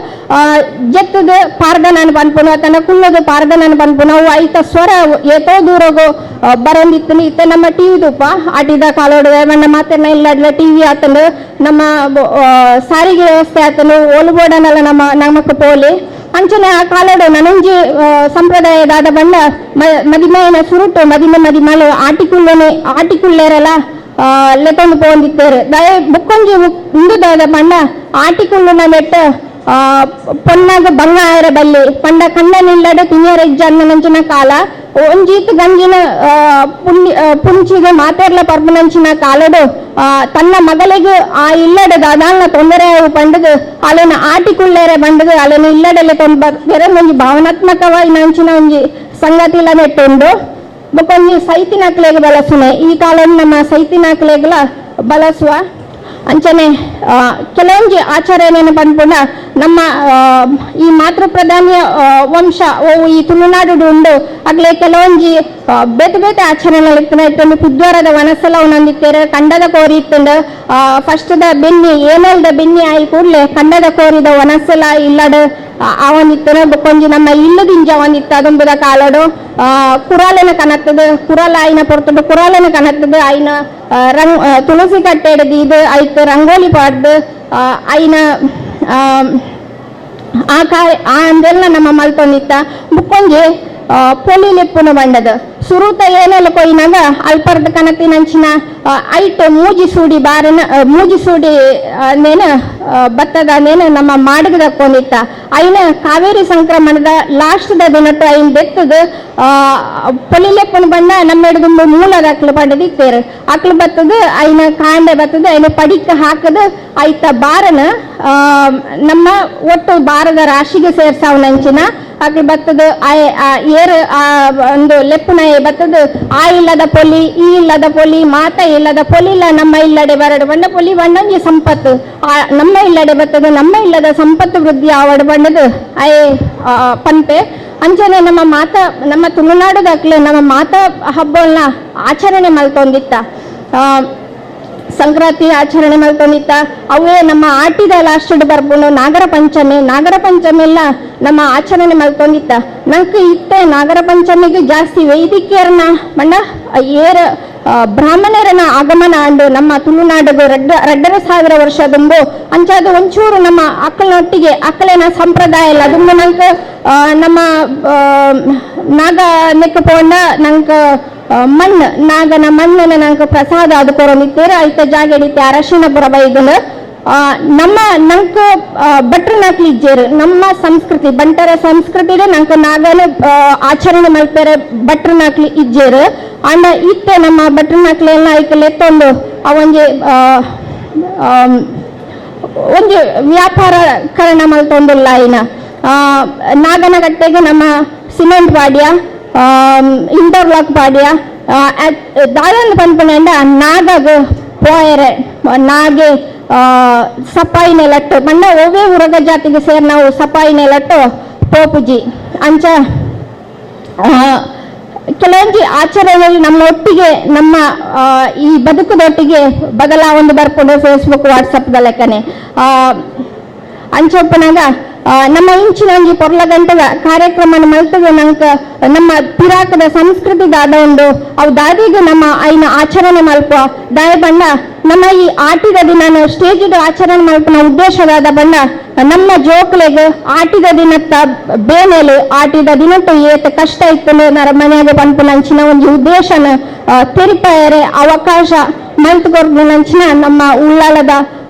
ಜೆತ್ತದು ಪಾರ್ದನಾನು ಪನ್ಪುನು ತನ್ನ ಕುಲ್ಲದು ಪಾರ್ದನಾನು ಪನ್ಪುನು ಅವು ಐತ ಸ್ವರ ಏತೋ ದೂರಗು ಬರೋಂದಿತ್ತು. ಇತ್ತೆ ನಮ್ಮ ಟಿವಿ ದೂಪ ಆಟಿದ ಕಾಲೋಡು ದಯವಂಡ ಮಾತೆರ್ನ ಇಲ್ಲಡ್ಲ ಟಿವಿ ಆತಂದು ನಮ್ಮ ಸಾರಿಗೆ ವ್ಯವಸ್ಥೆ ಆತಂದು ಓಲುಬೋಡನಲ್ಲ ನಮ್ಮ ನಮಕ್ ಪೋಲಿ. ಅಂಚನೆ ಆ ಕಾಲಡು ನನಂಜಿ ಸಂಪ್ರದಾಯದಾದ ಬಂಡ ಮದಿಮೆಯನ ಸುರುಟು ಮದಿಮೆ ಮದಿಮಲು ಆಟಿಕುಲ್ಲನೆ ಆಟಿಕುಲ್ಲೇರಲ್ಲ ಲೆತ್ತೊಂದು ಪೋಂದಿತ್ತೇರು ದಯ ಬುಕ್ಕೊಂಜಿ ಉಂದುದಾದ ಬಂಡ ಆಟಿಕುಲ್ಲುನ ಮೆಟ್ಟ ಪೊನ್ನಾಗ ಬಂಗ ಆಯರ ಬಲ್ಲಿ ಪಂಡ ಕಣ್ಣನಿಲ್ಲಡೆ ತಿನಿಯರ ಇಜ್ಜನ್ನಂಚಿನ ಕಾಲ ಒಂಜೀತ್ ಗಂಜಿನ ಪುಂಚಿಗೆ ಮಾತೆರ್ಲ ಪರ್ಪನಂಚಿನ ಕಾಲಡು ತನ್ನ ಮಗಳಿಗೆ ಆ ಇಲ್ಲಡೆ ದಾದಾಲ್ನ ತೊಂದರೆ ಪಂಡದು ಅಲೆನ ಆಟಿಕುಳ್ಳೇರೆ ಬಂಡದು ಅಲೆನ ಇಲ್ಲಡೆಲೆ ತೊಂದರೆ ಒಂಜಿ ಭಾವನಾತ್ಮಕವಾಗಿ ನಂಚಿನ ಒಂಜಿ ಸಂಗತಿ ಇಲ್ಲ ನೆಟ್ಟುಂಡು. ಬೊಕೊಂಜಿ ಸೈತಿನಕ್ಲೆಗ್ ಬಳಸುನೆ ಈ ಕಾಲಡ್ ನಮ್ಮ ಸೈತಿನಕ್ಲೆಗ್ಲ ಬಳಸುವ. ಅಂಚನೆ ಕೆಲವೊಂಜಿ ಆಚರಣೆಯನ್ನು ಪನ್ಪುಂಡ ನಮ್ಮ ಈ ಮಾತೃ ಪ್ರಧಾನಿಯ ವಂಶ ಈ ತುಳುನಾಡು ಉಂಡು ಅಗ್ಲೆ ಕೆಲವೊಂಜಿ ಬೇತೆ ಬೇತೆ ಆಚರಣೆ ಇತ್ತುಂಡು. ಪುದ್ವಾರದ ವನಸಲ ಒಂದಿತ್ತೇರು, ಕಂಡದ ಕೋರಿ ಇತ್ತುಂಡು. ಫಸ್ಟ್ the ಬೆನ್ನಿ ಏನೆಲ್ದ ಬೆನ್ನಿ ಆಯಿ ಕೂಡಲೇ ಕಂಡದ ಕೋರಿದ ವನಸಲ ಇಲ್ಲಡು ಆವೊಂದಿತ್ತನು. ಬೊಕೊಂಜಿ ನಮ್ಮ ಇಲ್ಲದಿಂಜ ಒಂದಿತ್ತು ಅದಂಬುದ ಕಾಲಡು ಕುರಾಲನ ಕನತ್ತದ, ಕುರಾಲ ಆಯ್ನ ಪೊರ್ತುಡು ಕುರಾಲನ ಕನತ್ತದ ಆಯ್ನ ರಂಗ್ ತುಳಸಿ ಕಟ್ಟೆ ಇದು ಐತ್ ರಂಗೋಲಿ ಪಾಡ್ದು ಆಯ್ನ ಆ ಕಾರ್ಯ ಆ ಅಂದೆಲ್ಲ ನಮ್ಮ ಮಲ್ತೊಂದಿತ್ತ. ಬುಕ್ಕೊಂಜಿ ಪೊಲಿ ಲೆಪ್ಪುನ ಬಂಡದ ಸುರುತ ಏನೆಲ್ಲ ಕೊಯ್ನಾಗ ಅಲ್ಪರ್ದ ಕನತಿನಂಚಿನ ಐಟ್ ಮೂಜಿ ಸೂಡಿ ಬಾರನ ಮೂಜಿ ಸೂಡಿ ನೇನ ಭತ್ತದ ನೇನ ನಮ್ಮ ಮಾಡಗದ ಕೊಂಡಿತ್ತ. ಐನ ಕಾವೇರಿ ಸಂಕ್ರಮಣದ ಲಾಸ್ಟ್ the ದಿನಟ್ಟು ಐನ್ ಬೆತ್ತದ ಪೊಲಿಲೆಪ್ಪನ ಬಣ್ಣ ನಮ್ಮ ಹಿಡಿದು ಮೂಲದ ಅಕ್ಲು ಪಡೆದು ಇತ್ತೇರು. ಅಕ್ಲು ಬತ್ತದ ಐನ ಕಾಂಡೆ ಬತ್ತದ ಐನ ಪಡಿಕ್ಕ ಹಾಕದ ಐತ ಬಾರನ ನಮ್ಮ ಒಟ್ಟು ಬಾರದ ರಾಶಿಗೆ ಸೇರ್ಸಾವನಂಚಿನ ಅಕ್ಲು ಬತ್ತದ ಏರು ಒಂದು ಲೆಪ್ಪುನ ಬತ್ತದ ಆ ಇಲ್ಲದ ಪೊಲಿ ಈ ಇಲ್ಲದ ಪೊಲಿ ಮಾತ ಇಲ್ಲದ ಪೊಲಿಲ್ಲ ನಮ್ಮ ಇಲ್ಲಡೆ ಬರಡು ಬಣ್ಣ ಪೊಲಿ ಬಣ್ಣೊಂಜಿ ಸಂಪತ್ತು ನಮ್ಮ ಇಲ್ಲಡೆ ಬತ್ತದ ನಮ್ಮ ಇಲ್ಲದ ಸಂಪತ್ತು ವೃದ್ಧಿ ಆವಡು ಬಣ್ಣದ ಅಯೇ ಪಂಪೆ. ಅಂಚನೆ ನಮ್ಮ ಮಾತ ನಮ್ಮ ತುಳುನಾಡುದಾಕ್ಲೆ ನಮ್ಮ ಮಾತ ಹಬ್ಬವನ್ನ ಆಚರಣೆ ಮಲ್ತೊಂದಿತ್ತ. ಸಂಕ್ರಾಂತಿ ಆಚರಣೆ ಮಲ್ತೊಂದಿತ್ತ. ಅವೇ ನಮ್ಮ ಆಟಿದ ಲಾಸ್ಟ್ ಬರ್ಪುಂಡು ನಾಗರ ಪಂಚಮಿ. ನಾಗರ ಪಂಚಮಿ ಎಲ್ಲ ನಮ್ಮ ಆಚರಣೆ ಮಲ್ತೊಂದಿತ್ತ. ನಂಗೆ ಇತ್ತೆ ನಾಗರ ಪಂಚಮಿಗೆ ಜಾಸ್ತಿ ವೈದಿಕರನ್ನ ಬಣ್ಣ ಏರ ಬ್ರಾಹ್ಮಣರನ ಆಗಮನ ಅಂಡು ನಮ್ಮ ತುಳುನಾಡಿಗೆ 2,500 ವರ್ಷ ದುಂಬು ಅಂಚಾದ ಒಂಚೂರು ನಮ್ಮ ಅಕ್ಕಲನೊಟ್ಟಿಗೆ ಅಕ್ಕಲೇನ ಸಂಪ್ರದಾಯ ಇಲ್ಲ ದುಂಬು ನಂಗೆ ನಮ್ಮ ನಾಗ ನೆಕ್ಕ ಪೋಂಡ ನಂಗೆ ಮಣ್ಣು ನಾಗನ ಮಣ್ಣನ್ನು ನಂಗೆ ಪ್ರಸಾದ ಅದು ಕೊರೊಂದಿತ್ತೇರು. ಐತ ಜಾಗೆಡಿತ್ತೆ ಅರಶಿನಪುರ ಬೈದನು ನಮ್ಮ ನಂಕ ಭಟ್ರನಾಕ್ಲಿ ಇಜ್ಜೇರು ನಮ್ಮ ಸಂಸ್ಕೃತಿ ಬಂಟರ ಸಂಸ್ಕೃತಿ ನಂಕ ನಾಗನ ಆಚರಣೆ ಮಲ್ಪೆರೆ ಭಟ್ರನಾಕ್ಲಿ ಇಜ್ಜೇರು. ಅಂಡ ಇತ್ತೆ ನಮ್ಮ ಭಟ್ರನಾಕ್ಲಿ ಎಲ್ಲ ಐಕಲ್ ಎತ್ತೊಂದು ಅವೊಂಜಿ ಒಂಜಿ ವ್ಯಾಪಾರಕರಣ ಮಲ್ತೊಂದುಲ್ಲ. ಐನ ನಾಗನಗಟ್ಟೆಗೆ ನಮ್ಮ ಸಿಮೆಂಟ್ ಪಾಡ್ಯ ಇಂಟರ್ಲಾಕ್ ಪಾಡ್ಯ ದಾದಂದು ಪನ್ಪುನಂಡ ನಾಗಗ ಪೋಯರೆ ನಾಗೆ ಸಪಾಯಿ ನೆಲಟ್ಟು ಬಣ್ಣ ಒವ್ವೇ ಉರಗ ಜಾತಿಗೆ ಸೇರಿ ನಾವು ಸಪಾಯಿ ನೆಲಟ್ಟು ಪೋಪುಜಿ. ಅಂಚ ಕೆಲವೊಂಜಿ ಆಚರಣೆಯಲ್ಲಿ ನಮ್ಮ ಒಟ್ಟಿಗೆ ನಮ್ಮ ಈ ಬದುಕದೊಟ್ಟಿಗೆ ಬದಲಾವಣೆ ಬರ್ಕೊಂಡು ಫೇಸ್ಬುಕ್ ವಾಟ್ಸಪ್ ಲೆಕ್ಕನೆ ಅಂಚೊಪ್ಪನಾಗ ನಮ್ಮ ಇಂಚಿನ ಒಂಜಿ ಪೊರ್ಲಗಂಟದ ಕಾರ್ಯಕ್ರಮ ಮಲ್ತದ ನಂಕ ನಮ್ಮ ಪಿರಾಕದ ಸಂಸ್ಕೃತಿ ದಾದ ಉಂಡು ಅವು ದಾದಿಗೆ ನಮ್ಮ ಐನ ಆಚರಣೆ ಮಲ್ಪ ದಾಯ ಬಣ್ಣ ನಮ್ಮ ಈ ಆಟಿದ ದಿನ ಸ್ಟೇಜ್ ಆಚರಣೆ ಮಲ್ಪನ ಉದ್ದೇಶದಾದ ಬಣ್ಣ ನಮ್ಮ ಜೋಕ್ಲೆಗ್ ಆಟಿದ ದಿನತ್ತ ಬೇನೆಲು ಆಟಿದ ದಿನಟ್ಟು ಏತ ಕಷ್ಟ ಇತ್ತು ನರ ಮನೆಯಾಗ ಪನ್ಪುನ ಅಂಚಿನ ಒಂಜಿ ಉದ್ದೇಶನ ತೆರಿಪಾಯರೆ ಅವಕಾಶ ಮಲ್ತ್ ಕೊರ್ಪುನಂಚಿನ ನಮ್ಮ ಉಳ್ಳಾಲದ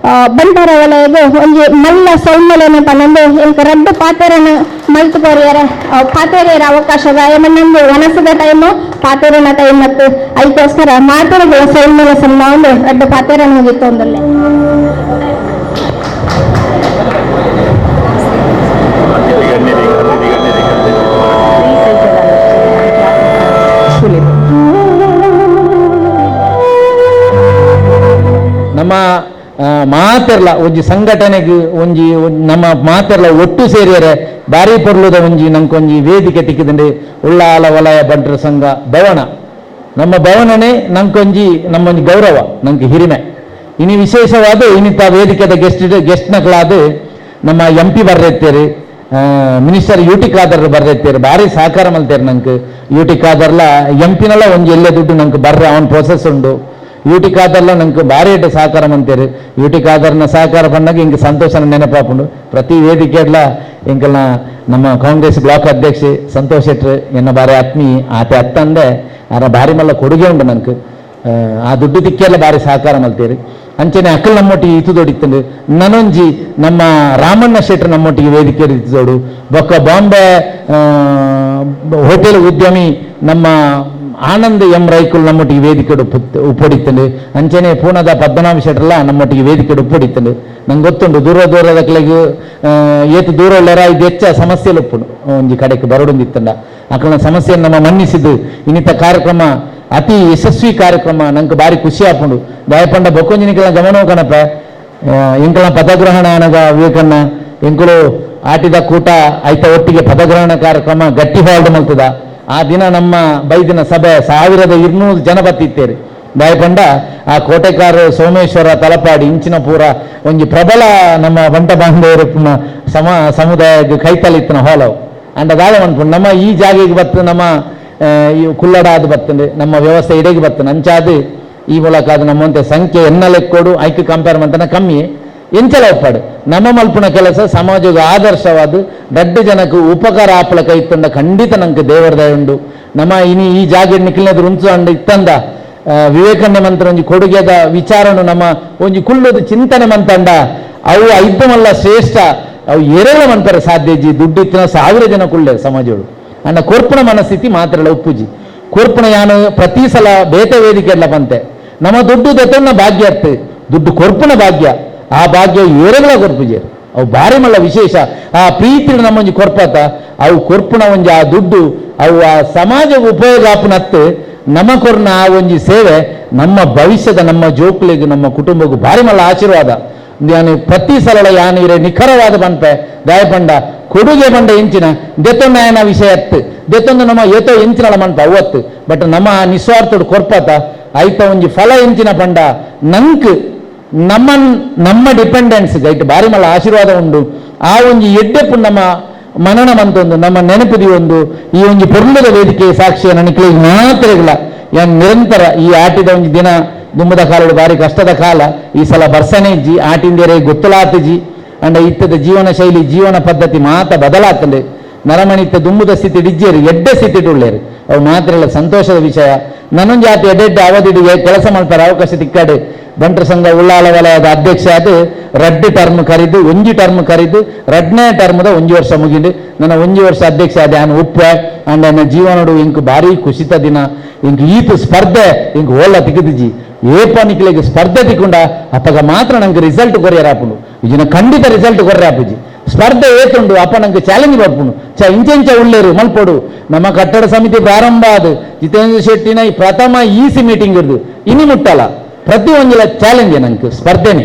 ಬಂಟರ ವಲಯದ ಒಂಜಿ ಮಲ್ಲ ಸೌಮ್ಯಲೇನ ಪನ್ನೊಂದು ಎಂಕ ರಡ್ಡು ಪಾತೆರನ ಮಲ್ತ್ ಕೊರಿಯರ ಪಾತೆರೆಯರ ಅವಕಾಶ ನಂದು ವನಸದ ಟೈಮು ಪಾತೆರನ ಟೈಮ್ ಮತ್ತು ಐಕೋಸ್ಕರ ಮಾತೆರೆಗಳ ಸೌಮ್ಯಲ ಸಲ್ಲ ಒಂದು ರಡ್ಡು ಪಾತೆರನ ಹೋಗಿತ್ತು ಒಂದಲ್ಲೇ. ನಮ್ಮ ಮಾತೆರ್ಲ ಒಂಜಿ ಸಂಘಟನೆಗೆ ಒಂಜಿ ನಮ್ಮ ಮಾತೆರ್ಲ ಒಟ್ಟು ಸೇರಿಯರೆ ಬಾರಿ ಪೊರ್ಲುದ ಒಂಜಿ ನಂಕೊಂಜಿ ವೇದಿಕೆ ತಿಕ್ಕಿದಂಡೆ ಉಳ್ಳಾಲ ವಲಯ ಬಂಟರ ಸಂಘ ಭವನ ನಮ್ಮ ಭವನನೇ ನಂಕೊಂಜಿ ನಮ್ಮೊಂಜಿ ಗೌರವ ನಂಗೆ ಹಿರಿಮೆ. ಇನಿ ವಿಶೇಷವಾದ ಇನ್ನಿತ ವೇದಿಕೆದ ಗೆಸ್ಟ್ ನಕಲಾದ ನಮ್ಮ ಎಂ ಪಿ ಬರ್ರೆತ್ತೇರು, minister U T Khader ಬರ್ರೆತ್ತೇರು, ಭಾರಿ ಸಹಕಾರ ಮಲ್ತೇರು ನಂಗೆ. ಯು ಟಿ ಖಾದರ್ಲ ಎಂ ಪಿನೆಲ್ಲ ಒಂಜಿ ಎಲ್ಲೇ ದುಡ್ಡು ನಂಗೆ ಬರ್ರೆ ಅವನ ಪ್ರೋಸೆಸ್ ಉಂಡು. ಯು ಟಿ ಖಾದರ್ಲ ನಂಗೆ ಭಾರಿ ಎಡ್ಡೆ ಸಹಕಾರ ಮಂತೇರು. ಯು ಟಿ ಖಾದರ್ನ ಸಹಕಾರ ಬಂದಾಗ ಹಿಂಗೆ ಸಂತೋಷನ ನೆನಪಾಪುಂಡು. ಪ್ರತಿ ವೇದಿಕೆಡ್ಲ ಎಂಕಲ್ನ ನಮ್ಮ ಕಾಂಗ್ರೆಸ್ ಬ್ಲಾಕ್ ಅಧ್ಯಕ್ಷೆ ಸಂತೋಷ್ ಶೆಟ್ರು ಎನ್ನ ಭಾರಿ ಆತ್ಮೀಯ ಆತೆ ಅತ್ತಂದೆ ಆರ ಭಾರಿ ಮಲ್ಲ ಕೊಡುಗೆ ಉಂಡು ನಂಗೆ. ಆ ದುಡ್ಡು ತಿಕ್ಕೆಲ್ಲ ಭಾರಿ ಸಹಕಾರ ಮಲ್ತೇರು. ಅಂಚನೆ ಅಕ್ಕಲ್ ನಮ್ಮೊಟ್ಟಿಗೆ ಇತ್ತು ದೊಡಿತ್ತಂಡು ನನೊಂಜಿ ನಮ್ಮ ರಾಮಣ್ಣ ಶೆಟ್ರು ನಮ್ಮೊಟ್ಟಿಗೆ ವೇದಿಕೆ ಇತ್ತು ಬೊಕ್ಕ ಬಾಂಬೆ ಹೋಟೆಲ್ ಉದ್ಯಮಿ ನಮ್ಮ ಆನಂದ್ ಎಂ ರೈಕುಲ್ ನಮ್ಮೊಟ್ಟಿಗೆ ವೇದಿಕೆ ಉಪ್ಪೊಡಿತ್ತಂಡು. ಅಂಚನೆ ಪೂನದ ಪದ್ಮನಾಭ ಶೆಟ್ರಲ್ಲ ನಮ್ಮೊಟ್ಟಿಗೆ ವೇದಿಕೆ ಉಪ್ಪೊಡಿತ್ತಂಡು. ನಂಗೆ ಗೊತ್ತುಂಡು ದೂರ ದೂರದ ಕಲೆಗೆ ಏತು ದೂರ ಉಳ್ಳರ ಇದು ಹೆಚ್ಚ ಸಮಸ್ಯೆಲು ಉಪ್ಪುಂಡು ಒಂಜಿ ಕಡೆಗೆ ಬರಡೊಂದಿತ್ತಂಡ. ಅಕಲ್ನ ಸಮಸ್ಯೆಯನ್ನು ನಮ್ಮ ಮನ್ನಿಸಿದ್ದು ಇನ್ನಿತ ಕಾರ್ಯಕ್ರಮ ಅತಿ ಯಶಸ್ವಿ ಕಾರ್ಯಕ್ರಮ ನಂಗೆ ಭಾರಿ ಖುಷಿ ಆಪುಂಡು ದಯಪಂಡ ಬೊಕ್ಕೊಂಜಿನಿಕೆಲ್ಲ ಗಮನವು ಕಣಪ ಎಂಕಲ ಪದಗ್ರಹಣ ಅನಗ ವಿವೇಕಣ್ಣ ಎಂಕುಲು ಆಟಿದ ಕೂಟ ಐತ ಒಟ್ಟಿಗೆ ಪದಗ್ರಹಣ ಕಾರ್ಯಕ್ರಮ ಗಟ್ಟಿ ಹಾಲ್ಡ್ ಮಲ್ತದ ಆ ದಿನ ನಮ್ಮ ಬೈದಿನ ಸಭೆ 1200 ಜನ ಬತ್ತಿತ್ತೇರಿ ದಯಪಂಡ ಆ ಕೋಟೆಕಾರು ಸೋಮೇಶ್ವರ ತಲಪಾಡಿ ಇಂಚಿನ ಪೂರ ಒಂಜಿ ಪ್ರಬಲ ನಮ್ಮ ಬಂಟ ಬಾಂಧವರು ಸಮುದಾಯ ಕೈತಲಿತ್ತಿನ ಹಾಲವು ಅಂಡ ದಾದ ಮನ್ಪುಂಡು ನಮ್ಮ ಈ ಜಾಗೆಗೆ ಬತ್ತು ನಮ್ಮ ಈ ಕುಲ್ಲಡ ಅದು ಬರ್ತದೆ ನಮ್ಮ ವ್ಯವಸ್ಥೆ ಇಡೆಗೆ ಬರ್ತದೆ ಅಂಚಾದು ಈ ಮೂಲಕ ಅದು ನಮ್ಮಂತೆ ಸಂಖ್ಯೆ ಎನ್ನ ಲೆಕ್ಕೋಡು ಐಕ್ ಕಂಪೇರ್ ಮಂತನ ಕಮ್ಮಿ ಎಂಚಲ ಒಪ್ಪಾಡು ನಮ್ಮ ಮಲ್ಪುನ ಕೆಲಸ ಸಮಾಜದ ಆದರ್ಶವಾದ ದಡ್ಡ ಜನಕ್ಕೆ ಉಪಕಾರ ಆಪಲ ಕೈತಂಡ ಖಂಡಿತ ನಂಗೆ ದೇವರ ದಯ ಉಂಡು ನಮ್ಮ ಇನಿ ಈ ಜಾಗೆ ನಿಖಿಲ್ನದ್ರು ಉಂಚು ಅಂಡ ಇತ್ತಂದ ವಿವೇಕಣ್ಣ ಮಂತ್ರ ಒಂಜಿ ಕೊಡುಗೆದ ವಿಚಾರನು ನಮ್ಮ ಒಂಜಿ ಕುಳ್ಳೋದು ಚಿಂತನೆ ಮಂತಂಡ ಅವು ಐದ್ದಮಲ್ಲ ಶ್ರೇಷ್ಠ ಅವು ಎರಳ ಮಂತರ ಸಾಧ್ಯ ಜಿ ದುಡ್ಡಿತ್ತಿನ 1000 ಜನ ಕುಳ್ಳೆ ಸಮಾಜೋಡು ಅಣ್ಣ ಕೊರ್ಪಣ ಮನಸ್ಥಿತಿ ಮಾತ್ರ ಒಪ್ಪುಜಿ ಕೊರ್ಪಣ ಯಾನು ಪ್ರತಿ ಸಲ ಬೇತೆ ವೇದಿಕೆ ಎಲ್ಲ ಬಂತೆ ನಮ್ಮ ದುಡ್ಡು ದತ್ತನ್ನ ಭಾಗ್ಯ ಅತ್ತು ದುಡ್ಡು ಕೊರ್ಪಣ ಭಾಗ್ಯ ಆ ಭಾಗ್ಯ ಏರಗಳ ಕೊರ್ಪುಜಿ ಅವು ಭಾರಿ ಮಲ್ಲ ವಿಶೇಷ ಆ ಪ್ರೀತಿ ನಮ್ಮೊಂಜಿ ಕೊರ್ಪತ ಅವು ಕೊರ್ಪಣ ಒಂಜಿ ಆ ದುಡ್ಡು ಅವು ಆ ಸಮಾಜಕ್ಕೆ ಉಪಯೋಗ ಆಪನತ್ತು ನಮ್ಮ ಕೊರ್ನ ಆ ಒಂಜಿ ಸೇವೆ ನಮ್ಮ ಭವಿಷ್ಯದ ನಮ್ಮ ಜೋಕ್ಲಿಗೆ ನಮ್ಮ ಕುಟುಂಬಕ್ಕೂ ಭಾರಿ ಮಲ್ಲ ಆಶೀರ್ವಾದ ಯಾನು ಪ್ರತಿ ಸಲ ಯಾನು ಇರೆ ನಿಖರವಾದ ಪನ್ಪೆ ದಯಪಂಡ ಕೊಡುಗೆ ಬಂಡ ಇಂಚಿನ ದೆತ್ತೊಂದಾಯನ ವಿಷಯ ಅತ್ತು ದೆತ್ತೊಂದು ನಮ್ಮ ಏತೋ ಇಂಚಿನಳ ಮನ್ಪ ಅವತ್ತು ಬಟ್ ನಮ್ಮ ಆ ನಿಸ್ವಾರ್ಥಡು ಕೊರ್ಪತ ಐತ ಒಂಜಿ ಫಲ ಇಂಚಿನ ಪಂಡ ನಂಕ್ ನಮ್ಮ ನಮ್ಮ ಡಿಪೆಂಡೆನ್ಸ್ ಐಟ್ ಭಾರಿ ಮಲ್ಲ ಆಶೀರ್ವಾದ ಉಂಡು ಆ ಒಂಜಿ ಎಡ್ಡೆಪ್ಪು ನಮ್ಮ ಮನನ ಮಂತೊಂದು ನಮ್ಮ ನೆನಪುದಿ ಒಂದು ಈ ಒಂಜಿ ಪೊರ್ಲದ ವೇದಿಕೆ ಸಾಕ್ಷಿಯ ನನಗೆ ಮಾತ್ರ ಇಲ್ಲ ಯಾನ್ ನಿರಂತರ ಈ ಆಟಿದ ಒಂಜಿ ದಿನ ದುಮ್ಮದ ಕಾಲಡು ಭಾರಿ ಕಷ್ಟದ ಕಾಲ ಈ ಸಲ ಬರ್ಸನೇ ಇಜ್ಜಿ ಆಟಿಂದೇರೆ ಗೊತ್ತಲಾತಜಿ ಅಂಡ ಇತ್ತದ ಜೀವನ ಶೈಲಿ ಜೀವನ ಪದ್ಧತಿ ಮಾತ ಬದಲಾತಂಡೆ ನರಮಣಿತ್ತ ದುಮ್ಮದ ಸ್ಥಿತಿ ಡಿಜ್ಜೇರು ಎಡ್ಡೆ ಸ್ಥಿತಿ ಉಳ್ಳೇರು ಅವು ಮಾತ್ರ ಇಲ್ಲ ಸಂತೋಷದ ವಿಷಯ ನನ್ನೊಂದು ಜಾತಿ ಎಡ್ಡೆಡ್ಡೆ ಅವಧಿಡು ಕೆಲಸ ಮಾಡ್ತಾರೆ ಅವಕಾಶ ತಿಕ್ಕಾಡು ಬಂಟರ ಸಂಘ ಉಳ್ಳಾಲ ವಲಯದ ಅಧ್ಯಕ್ಷ ಅದು ರಡ್ಡು ಟರ್ಮ್ ಕರಿದು ಒಂಜಿ ಟರ್ಮ್ ಕರಿದು ರಡ್ನೇ ಟರ್ಮ್ದ ಒಂಜಿ ವರ್ಷ ಮುಗಿದು ನನ್ನ ಒಂಜಿ ವರ್ಷ ಅಧ್ಯಕ್ಷ ಅದೇ ನಾನು ಉಪ್ಪೆ ಅಂಡ್ ನನ್ನ ಜೀವನಡು ಇಂಕ್ ಭಾರಿ ಖುಷಿತ ದಿನ ಇಂಕ್ ಈತ ಸ್ಪರ್ಧೆ ಇಂಕ್ ಓಲ್ಲ ತಿಕ್ಕಿದಿಜಿ ಏಪ ನಿಕ್ಲಿಗೆ ಸ್ಪರ್ಧೆ ತಿಕ್ಕೊಂಡ ಅಪ್ಪಗ ಮಾತ್ರ ನಂಗೆ ರಿಸಲ್ಟ್ ಕೊರಿಯರ್ ಆಪುಂಡು ಇದನ್ನ ಖಂಡಿತ ರಿಸಲ್ಟ್ ಕೊರ್ರೆ ಆಪುಜಿ ಸ್ಪರ್ಧೆ ಏತುಂಡು ಅಪ್ಪ ನಂಗೆ ಚಾಲೆಂಜ್ ಬರ್ಪುಂಡು ಚ ಇಂಚೆಂಚ ಉಳ್ಳೇರು ಮಲ್ಪೋಡು ನಮ್ಮ ಕಟ್ಟಡ ಸಮಿತಿ ಪ್ರಾರಂಭ ಅದು ಜಿತೇಂದ್ರ ಶೆಟ್ಟಿನ ಈ ಪ್ರಥಮ ಈಸಿ ಮೀಟಿಂಗ್ ಇರ್ದು ಇನಿ ಮುಟ್ಟಲ್ಲ ಪ್ರತಿ ಒಂಜಿಲ ಚಾಲೆಂಜ್ ನಂಗೆ ಸ್ಪರ್ಧೆನೆ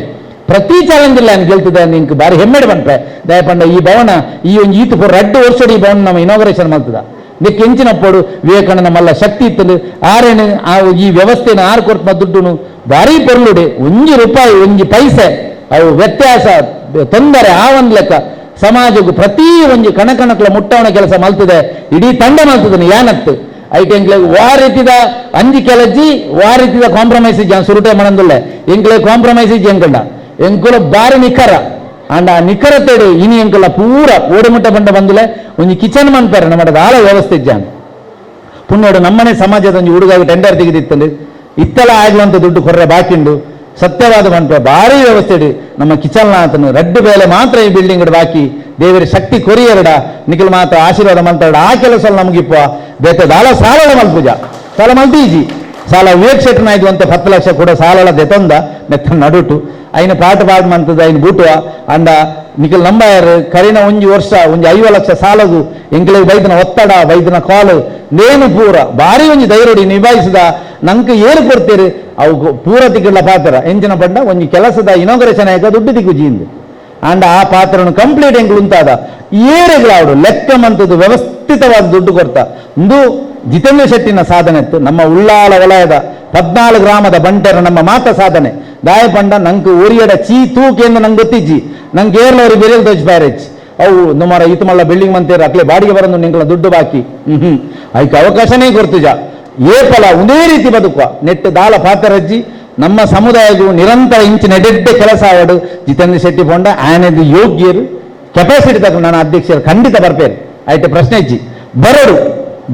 ಪ್ರತಿ ಚಾಲೆಂಜ್ ಇಲ್ಲ ನಾನು ಗೆಲ್ತಿದ್ದೆ ನಿಂಗೆ ಭಾರಿ ಹೆಮ್ಮೆಡ್ ಬಂಪೆ ದಯಪಂಡ ಈ ಭವನ ಈ ಒಂದು ಈತ ರಡ್ಡು ವರ್ಷದ ಈ ಭವನ ನಮ್ಮ ಇನಾಗ್ರೇಷನ್ ಮಾಡ್ತದ ಇದಕ್ಕೆ ಹೆಂಚಿನಪ್ಪೋಡು ವಿವೇಕಾನಂದ ಮಲ್ಲ ಶಕ್ತಿ ಇತ್ತದು ಆರೇನು ಆ ಈ ವ್ಯವಸ್ಥೆನ ಆರು ಕೊರ್ಪ ದುಡ್ಡುನು ಭಾರಿ ಪೊರ್ಲುಡೆ ಒಂಜಿ ರೂಪಾಯಿ ಒಂಜಿ ಪೈಸೆ ಅವು ವ್ಯತ್ಯಾಸ ತೊಂದರೆ ಆ ಒಂದು ಲೆಕ್ಕ ಸಮಾಜಕ್ಕೂ ಪ್ರತಿ ಒಂಜಿ ಕಣಕಣಕ್ಲ ಮುಟ್ಟವನ ಕೆಲಸ ಮಲ್ತದೆ ಇಡೀ ತಂಡ ಮಲ್ತದನು ಯಾನತ್ತು ಐಟ್ ಎಂಕ್ಲೆ ವಾ ರೀತಿದ ಅಂಜಿ ಕೆಲಜ್ಜಿ ವಾ ರೀತಿದ ಕಾಂಪ್ರಮೈಸ್ ಇಜ್ಜಿ ಸುರುಟೆ ಮನಂದುಳ್ಳೆ ಎಂಕ್ಲೆ ಕಾಂಪ್ರಮೈಸ್ ಇಜ್ಜಿ ಎಂಕಂಡ ಎಂಕುಲ ಬಾರಿ ನಿಖರ ಅಂಡ ಆ ನಿಖರತೆಡು ಇನಿ ಎಂಕುಲ ಪೂರ ಓಡಿಮುಟ್ಟ ಬಂಡ ಬಂದುಲೆ ಒಂಜಿ ಕಿಚನ್ ಮನ್ಪಾರೆ ನಮ್ಮ ಆಳ ವ್ಯವಸ್ಥೆ ಇಜ್ಜಾನ್ ಪುಣ್ಯೋಡು ನಮ್ಮನೆ ಸಮಾಜದ ಒಂಜಿ ಹುಡುಗಾಗಿ ಟೆಂಡರ್ ತೆಗೆದಿತ್ತಂದು ಇತ್ತಲ ಆಗ್ಲಂತ ದುಡ್ಡು ಕೊರ್ರೆ ಬಾಕಿಂಡು ಸತ್ಯವಾದ ಮನ್ಪೆ ಭಾರಿ ವ್ಯವಸ್ಥೆ ಇಡು ನಮ್ಮ ಕಿಚನ್ ಆತನು ರಡ್ಡು ಬೇಲೆ ಮಾತ್ರ ಈ ಬಿಲ್ಡಿಂಗ್ ಬಾಕಿ ದೇವರ ಶಕ್ತಿ ಕೊರಿಯರಡ ನಿಖಲ್ ಮಾತ್ರ ಆಶೀರ್ವಾದ ಮಲ್ತಾಡ ಆ ಕೆಲಸ ನಮಗಿಪ್ಪ ಬೇತದಾಲ ಸಾಲಳ ಮಲ್ಪೂಜ ಸಾಲ ಮಲ್ತೀಜಿ ಸಾಲ ವಿವೇಕ್ ಶೆಟ್ಟನ ಆಯ್ತು ಅಂತ 10 ಲಕ್ಷ ಕೂಡ ಸಾಲಳ ದೆತೊಂದ ನೆತ್ತ ನಡುಟು ಐನ ಪಾಠ ಪಾಠ ಮಂತದ ಐನ ಬೂಟುವ ಅಂಡ ನಿಖಲ್ ನಂಬಾಯರ್ ಕರಿನ ಒಂಜಿ ವರ್ಷ ಒಂಜಿ 50 ಲಕ್ಷ ಸಾಲಗು ಎಂಕ್ಲೆಗ್ ಬೈದನ ಒತ್ತಡ ಬೈದನ ಕಾಲು ನೇನು ಪೂರ ಭಾರಿ ಒಂಜಿ ಧೈರ್ಯಡಿ ನಿಭಾಯಿಸಿದ ನಂಗೆ ಏರು ಕೊಡ್ತೀರಿ ಅವು ಪೂರ ತಿಕ್ಕಳ ಪಾತ್ರ ಎಂಜಿನ ಪಂಡ ಒಂಜಿ ಕೆಲಸದ ಇನಾಗ್ರೇಷನ್ ಆಯ್ತು ದುಡ್ಡು ದಿಕ್ಕು ಅಂಡ ಆ ಪಾತ್ರನು ಕಂಪ್ಲೀಟ್ ಎಂಕ್ಲು ಉಂತಾದ ಏರೆಗಳಾವಡು ಲೆಕ್ಕ ಮಂತದ್ದು ವ್ಯವಸ್ಥಿತವಾದ ದುಡ್ಡು ಕೊಡ್ತಾ ಇಂದು ಜಿತೇಂದ್ರ ಶೆಟ್ಟಿನ ಸಾಧನೆ ಇತ್ತು ನಮ್ಮ ಉಳ್ಳಾಲ ವಲಯದ 14 ಗ್ರಾಮದ ಬಂಟರ ನಮ್ಮ ಮಾತ ಸಾಧನೆ ದಾಯಪಂಡ ನಂಗೆ ಒರಿಯಡ ಚೀ ತೂಕೆಂದು ನಂಗೆ ಗೊತ್ತಿಜ್ಜಿ ನಂಗೆ ಏರ್ಲವ್ರಿ ಬೇರೆ ದೋಚ್ ಬ್ಯಾರೇಜ್ ಅವು ನಮ್ಮರ ಈತ ಮಲ್ಲ ಬಿಲ್ಡಿಂಗ್ ಮಂತೇರು ಅಕ್ಲೆ ಬಾಡಿಗೆ ಬರಂದು ನಿಂಗಳ ದುಡ್ಡು ಬಾಕಿ ಐಕೆ ಅವಕಾಶನೇ ಕೊಡ್ತಿಜ ಏಪಲ ಒಂದೇ ರೀತಿ ಬದುಕುವ ನೆಟ್ಟು ದಾಲ ಪಾತ್ರಜ್ಜಿ ನಮ್ಮ ಸಮುದಾಯವು ನಿರಂತರ ಇಂಚಿನ ಎಡೆಡ್ಡೆ ಕೆಲಸ ಆವಡು ಜಿತೇಂದ್ರ ಶೆಟ್ಟಿ ಪೊಂಡ ಆನೆದು ಯೋಗ್ಯರು ಕೆಪಾಸಿಟಿ ತಕ್ಕ ನಾನು ಅಧ್ಯಕ್ಷರು ಖಂಡಿತ ಬರ್ಪೇರು ಆಯ್ತು ಪ್ರಶ್ನೆ ಇಜ್ಜಿ ಬರಡು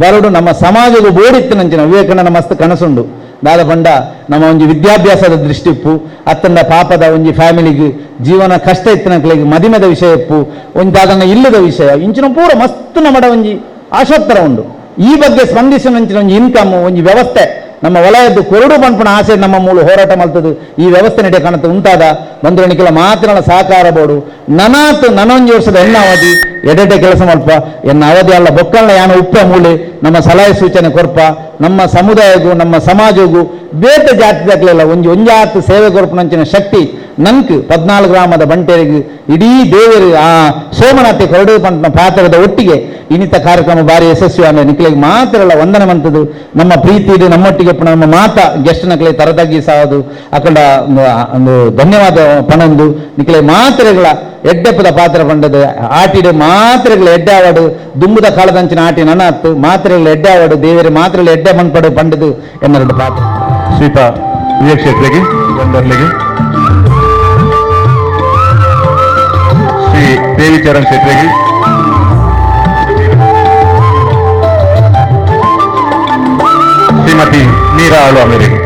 ಬರಡು ನಮ್ಮ ಸಮಾಜದ ಬೋಡಿತ್ತು ನಂಚಿನ ವಿವೇಕಾನಂದ ಮಸ್ತ್ ಕನಸುಂಡು ದಾದ ಪಂಡ ನಮ್ಮ ಒಂಜಿ ವಿದ್ಯಾಭ್ಯಾಸದ ದೃಷ್ಟಿಪ್ಪು ಅತ್ತಂಡ ಪಾಪದ ಒಂಜಿ ಫ್ಯಾಮಿಲಿಗೆ ಜೀವನ ಕಷ್ಟ ಇತ್ತಿನಕ್ಲೆಗ್ ಮದಿಮೆದ ವಿಷಯ ಇಪ್ಪು ಒಂಜಿ ದಾದನ ಇಲ್ಲದ ವಿಷಯ ಇಂಚಿನ ಪೂರ ಮಸ್ತ್ ನಮ್ಮಡ ಒಂಜಿ ಆಶೋತ್ತರ ಉಂಡು ಈ ಬಗ್ಗೆ ಸ್ಪಂದಿಸಿದ ನಂಚಿನ ಒಂಜಿ ಇನ್ಕಮ್ ಒಂಜಿ ವ್ಯವಸ್ಥೆ ನಮ್ಮ ವಲಯದ್ದು ಕೊರಡು ಪನ್ಪುನ ಆಸೆ ನಮ್ಮ ಮೂಲ ಹೋರಾಟ ಮಲ್ತದು ಈ ವ್ಯವಸ್ಥೆ ನಡೆ ಕಾಣುತ್ತೆ ಉಂಟಾದ ಬಂಧುಗಳಿಗೆಲ್ಲ ಮಾತ್ರ ಸಹಕಾರ ಬೋಡು ನನಾತು ನನೊಂಜಿ ವರ್ಷದ ಎಣ್ಣಾವಧಿ ಎಡೆಡೆ ಕೆಲಸ ಮಲ್ಪ ಎನ್ನ ಅವಧಿ ಅಲ್ಲ ಬೊಕ್ಕಲ್ನ ಯಾನ ಉಪ್ಪ ಮೂಲೆ ನಮ್ಮ ಸಲಹೆ ಸೂಚನೆ ಕೊರ್ಪ ನಮ್ಮ ಸಮುದಾಯಗೂ ನಮ್ಮ ಸಮಾಜಗೂ ಬೇತೆ ಜಾತಿದಾಗಲಿಲ್ಲ ಒಂಜಿ ಒಂಜಾತ್ ಸೇವೆ ಕೊರ್ಪನಂಚಿನ ಶಕ್ತಿ ನಂಕ್ 14 ಗ್ರಾಮದ ಬಂಟೆರಿಗೆ ಇಡೀ ದೇವರು ಆ ಸೋಮನಾಥಿ ಕೊರಡು ಪಂಟನ ಪಾತ್ರದ ಒಟ್ಟಿಗೆ ಇನ್ನಿತ ಕಾರ್ಯಕ್ರಮ ಭಾರಿ ಯಶಸ್ವಿ ಅಂದ್ರೆ ನಿಕ್ಲೆಗೆ ಮಾತ್ರ ಅಲ್ಲ ವಂದನೆ ಮಂತದ್ದು ನಮ್ಮ ಪ್ರೀತಿ ಇದು ನಮ್ಮೊಟ್ಟಿಗೆ ನಮ್ಮ ಮಾತಾ ಗೆಸ್ಟ್ ನಕ್ಲೆ ತರದಾಗಿ ಸಾದು ಅಕಂಡ ಒಂದು ಧನ್ಯವಾದ ಪಣಂದು ನಿಕ್ಲೆ ಮಾತ್ರೆಗಳ ಎಡ್ಡೆಪ್ಪದ ಪಾತ್ರ ಪಂಡದು ಆಟಿಡು ಮಾತ್ರೆಗಳ ಎಡ್ಡೆ ಆವಾಡು ದುಂಬುದ ಕಾಲದಂಚಿನ ಆಟಿ ನನ್ನ ಹತ್ತು ಮಾತ್ರೆಗಳ ಎಡ್ಡೆ ಆವಾಡು ದೇವರ ಮಾತ್ರೆಗಳ ಎಡ್ಡೆ ಮನ್ಪಡು ಪಂಡದು ಎನ್ನೆರಡು ಪಾತ್ರ. ಶ್ರೀತಾ ವಿವೇಕ್ ಶೆಟ್ರಿಗೆ ಬಂದರ್ಲಿಗೆ ಶ್ರೀ ದೇವಿಚರಣ್ ಶೆಟ್ರಿಗೆ ಶ್ರೀಮತಿ ಮೀರಾ ಆಳು ಅಮೇರಿಗೆ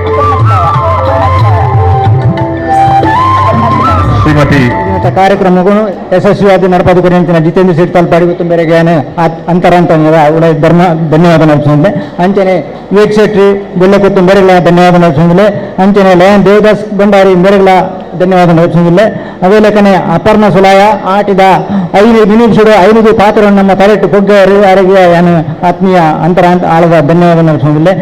ಶ್ರೀಮತಿ ಕಾರ್ಯಕ್ರಮಕ್ಕೂ ಯಶಸ್ವಿಯಾಗಿ ನಡಪದು ಕುರಿತು ಜಿತೇಂದ್ರ ಶೆಟ್ಟಿ ತಲ್ಪಾಡಿ ಮೇರೆಗೆ ಅಂತರಂತ ಧರ್ಮ ಧನ್ಯವಾದ ನಡೆಸಿದೆ. ಅಂಚನೆ ವಿವೇಕ್ ಶೆಟ್ಟಿ ಬೆಲ್ಲಕೊತ್ತು ಮೇರೆಗಳ ಧನ್ಯವಾದ ನಡೆಸಿದೆ. ಅಂಚನೆ ಲಯನ್ ದೇವದಾಸ್ ಭಂಡಾರಿ ಮೇರೆಗಳ ಧನ್ಯವಾದ ನಡೆಸಿದೆ. ಅದೇ ಲೆಕ್ಕನೆ ಅಪರ್ಣ ಸುಲಾಯ ಆಟಿದ 5 ನಿಮಿಷದ 5 ಪಾತ್ರವನ್ನು ನಮ್ಮ ತಲೆಟ್ಟು ಪೊಗ್ಗವರು ಅವರಿಗೆ ಆತ್ಮೀಯ ಅಂತರ ಆಳದ ಧನ್ಯವಾದ ನಡೆಸಿದೆ.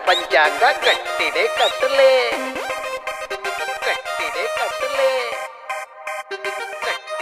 ಪಂಚಾಂಗ ಕಟ್ಟಿದೆ.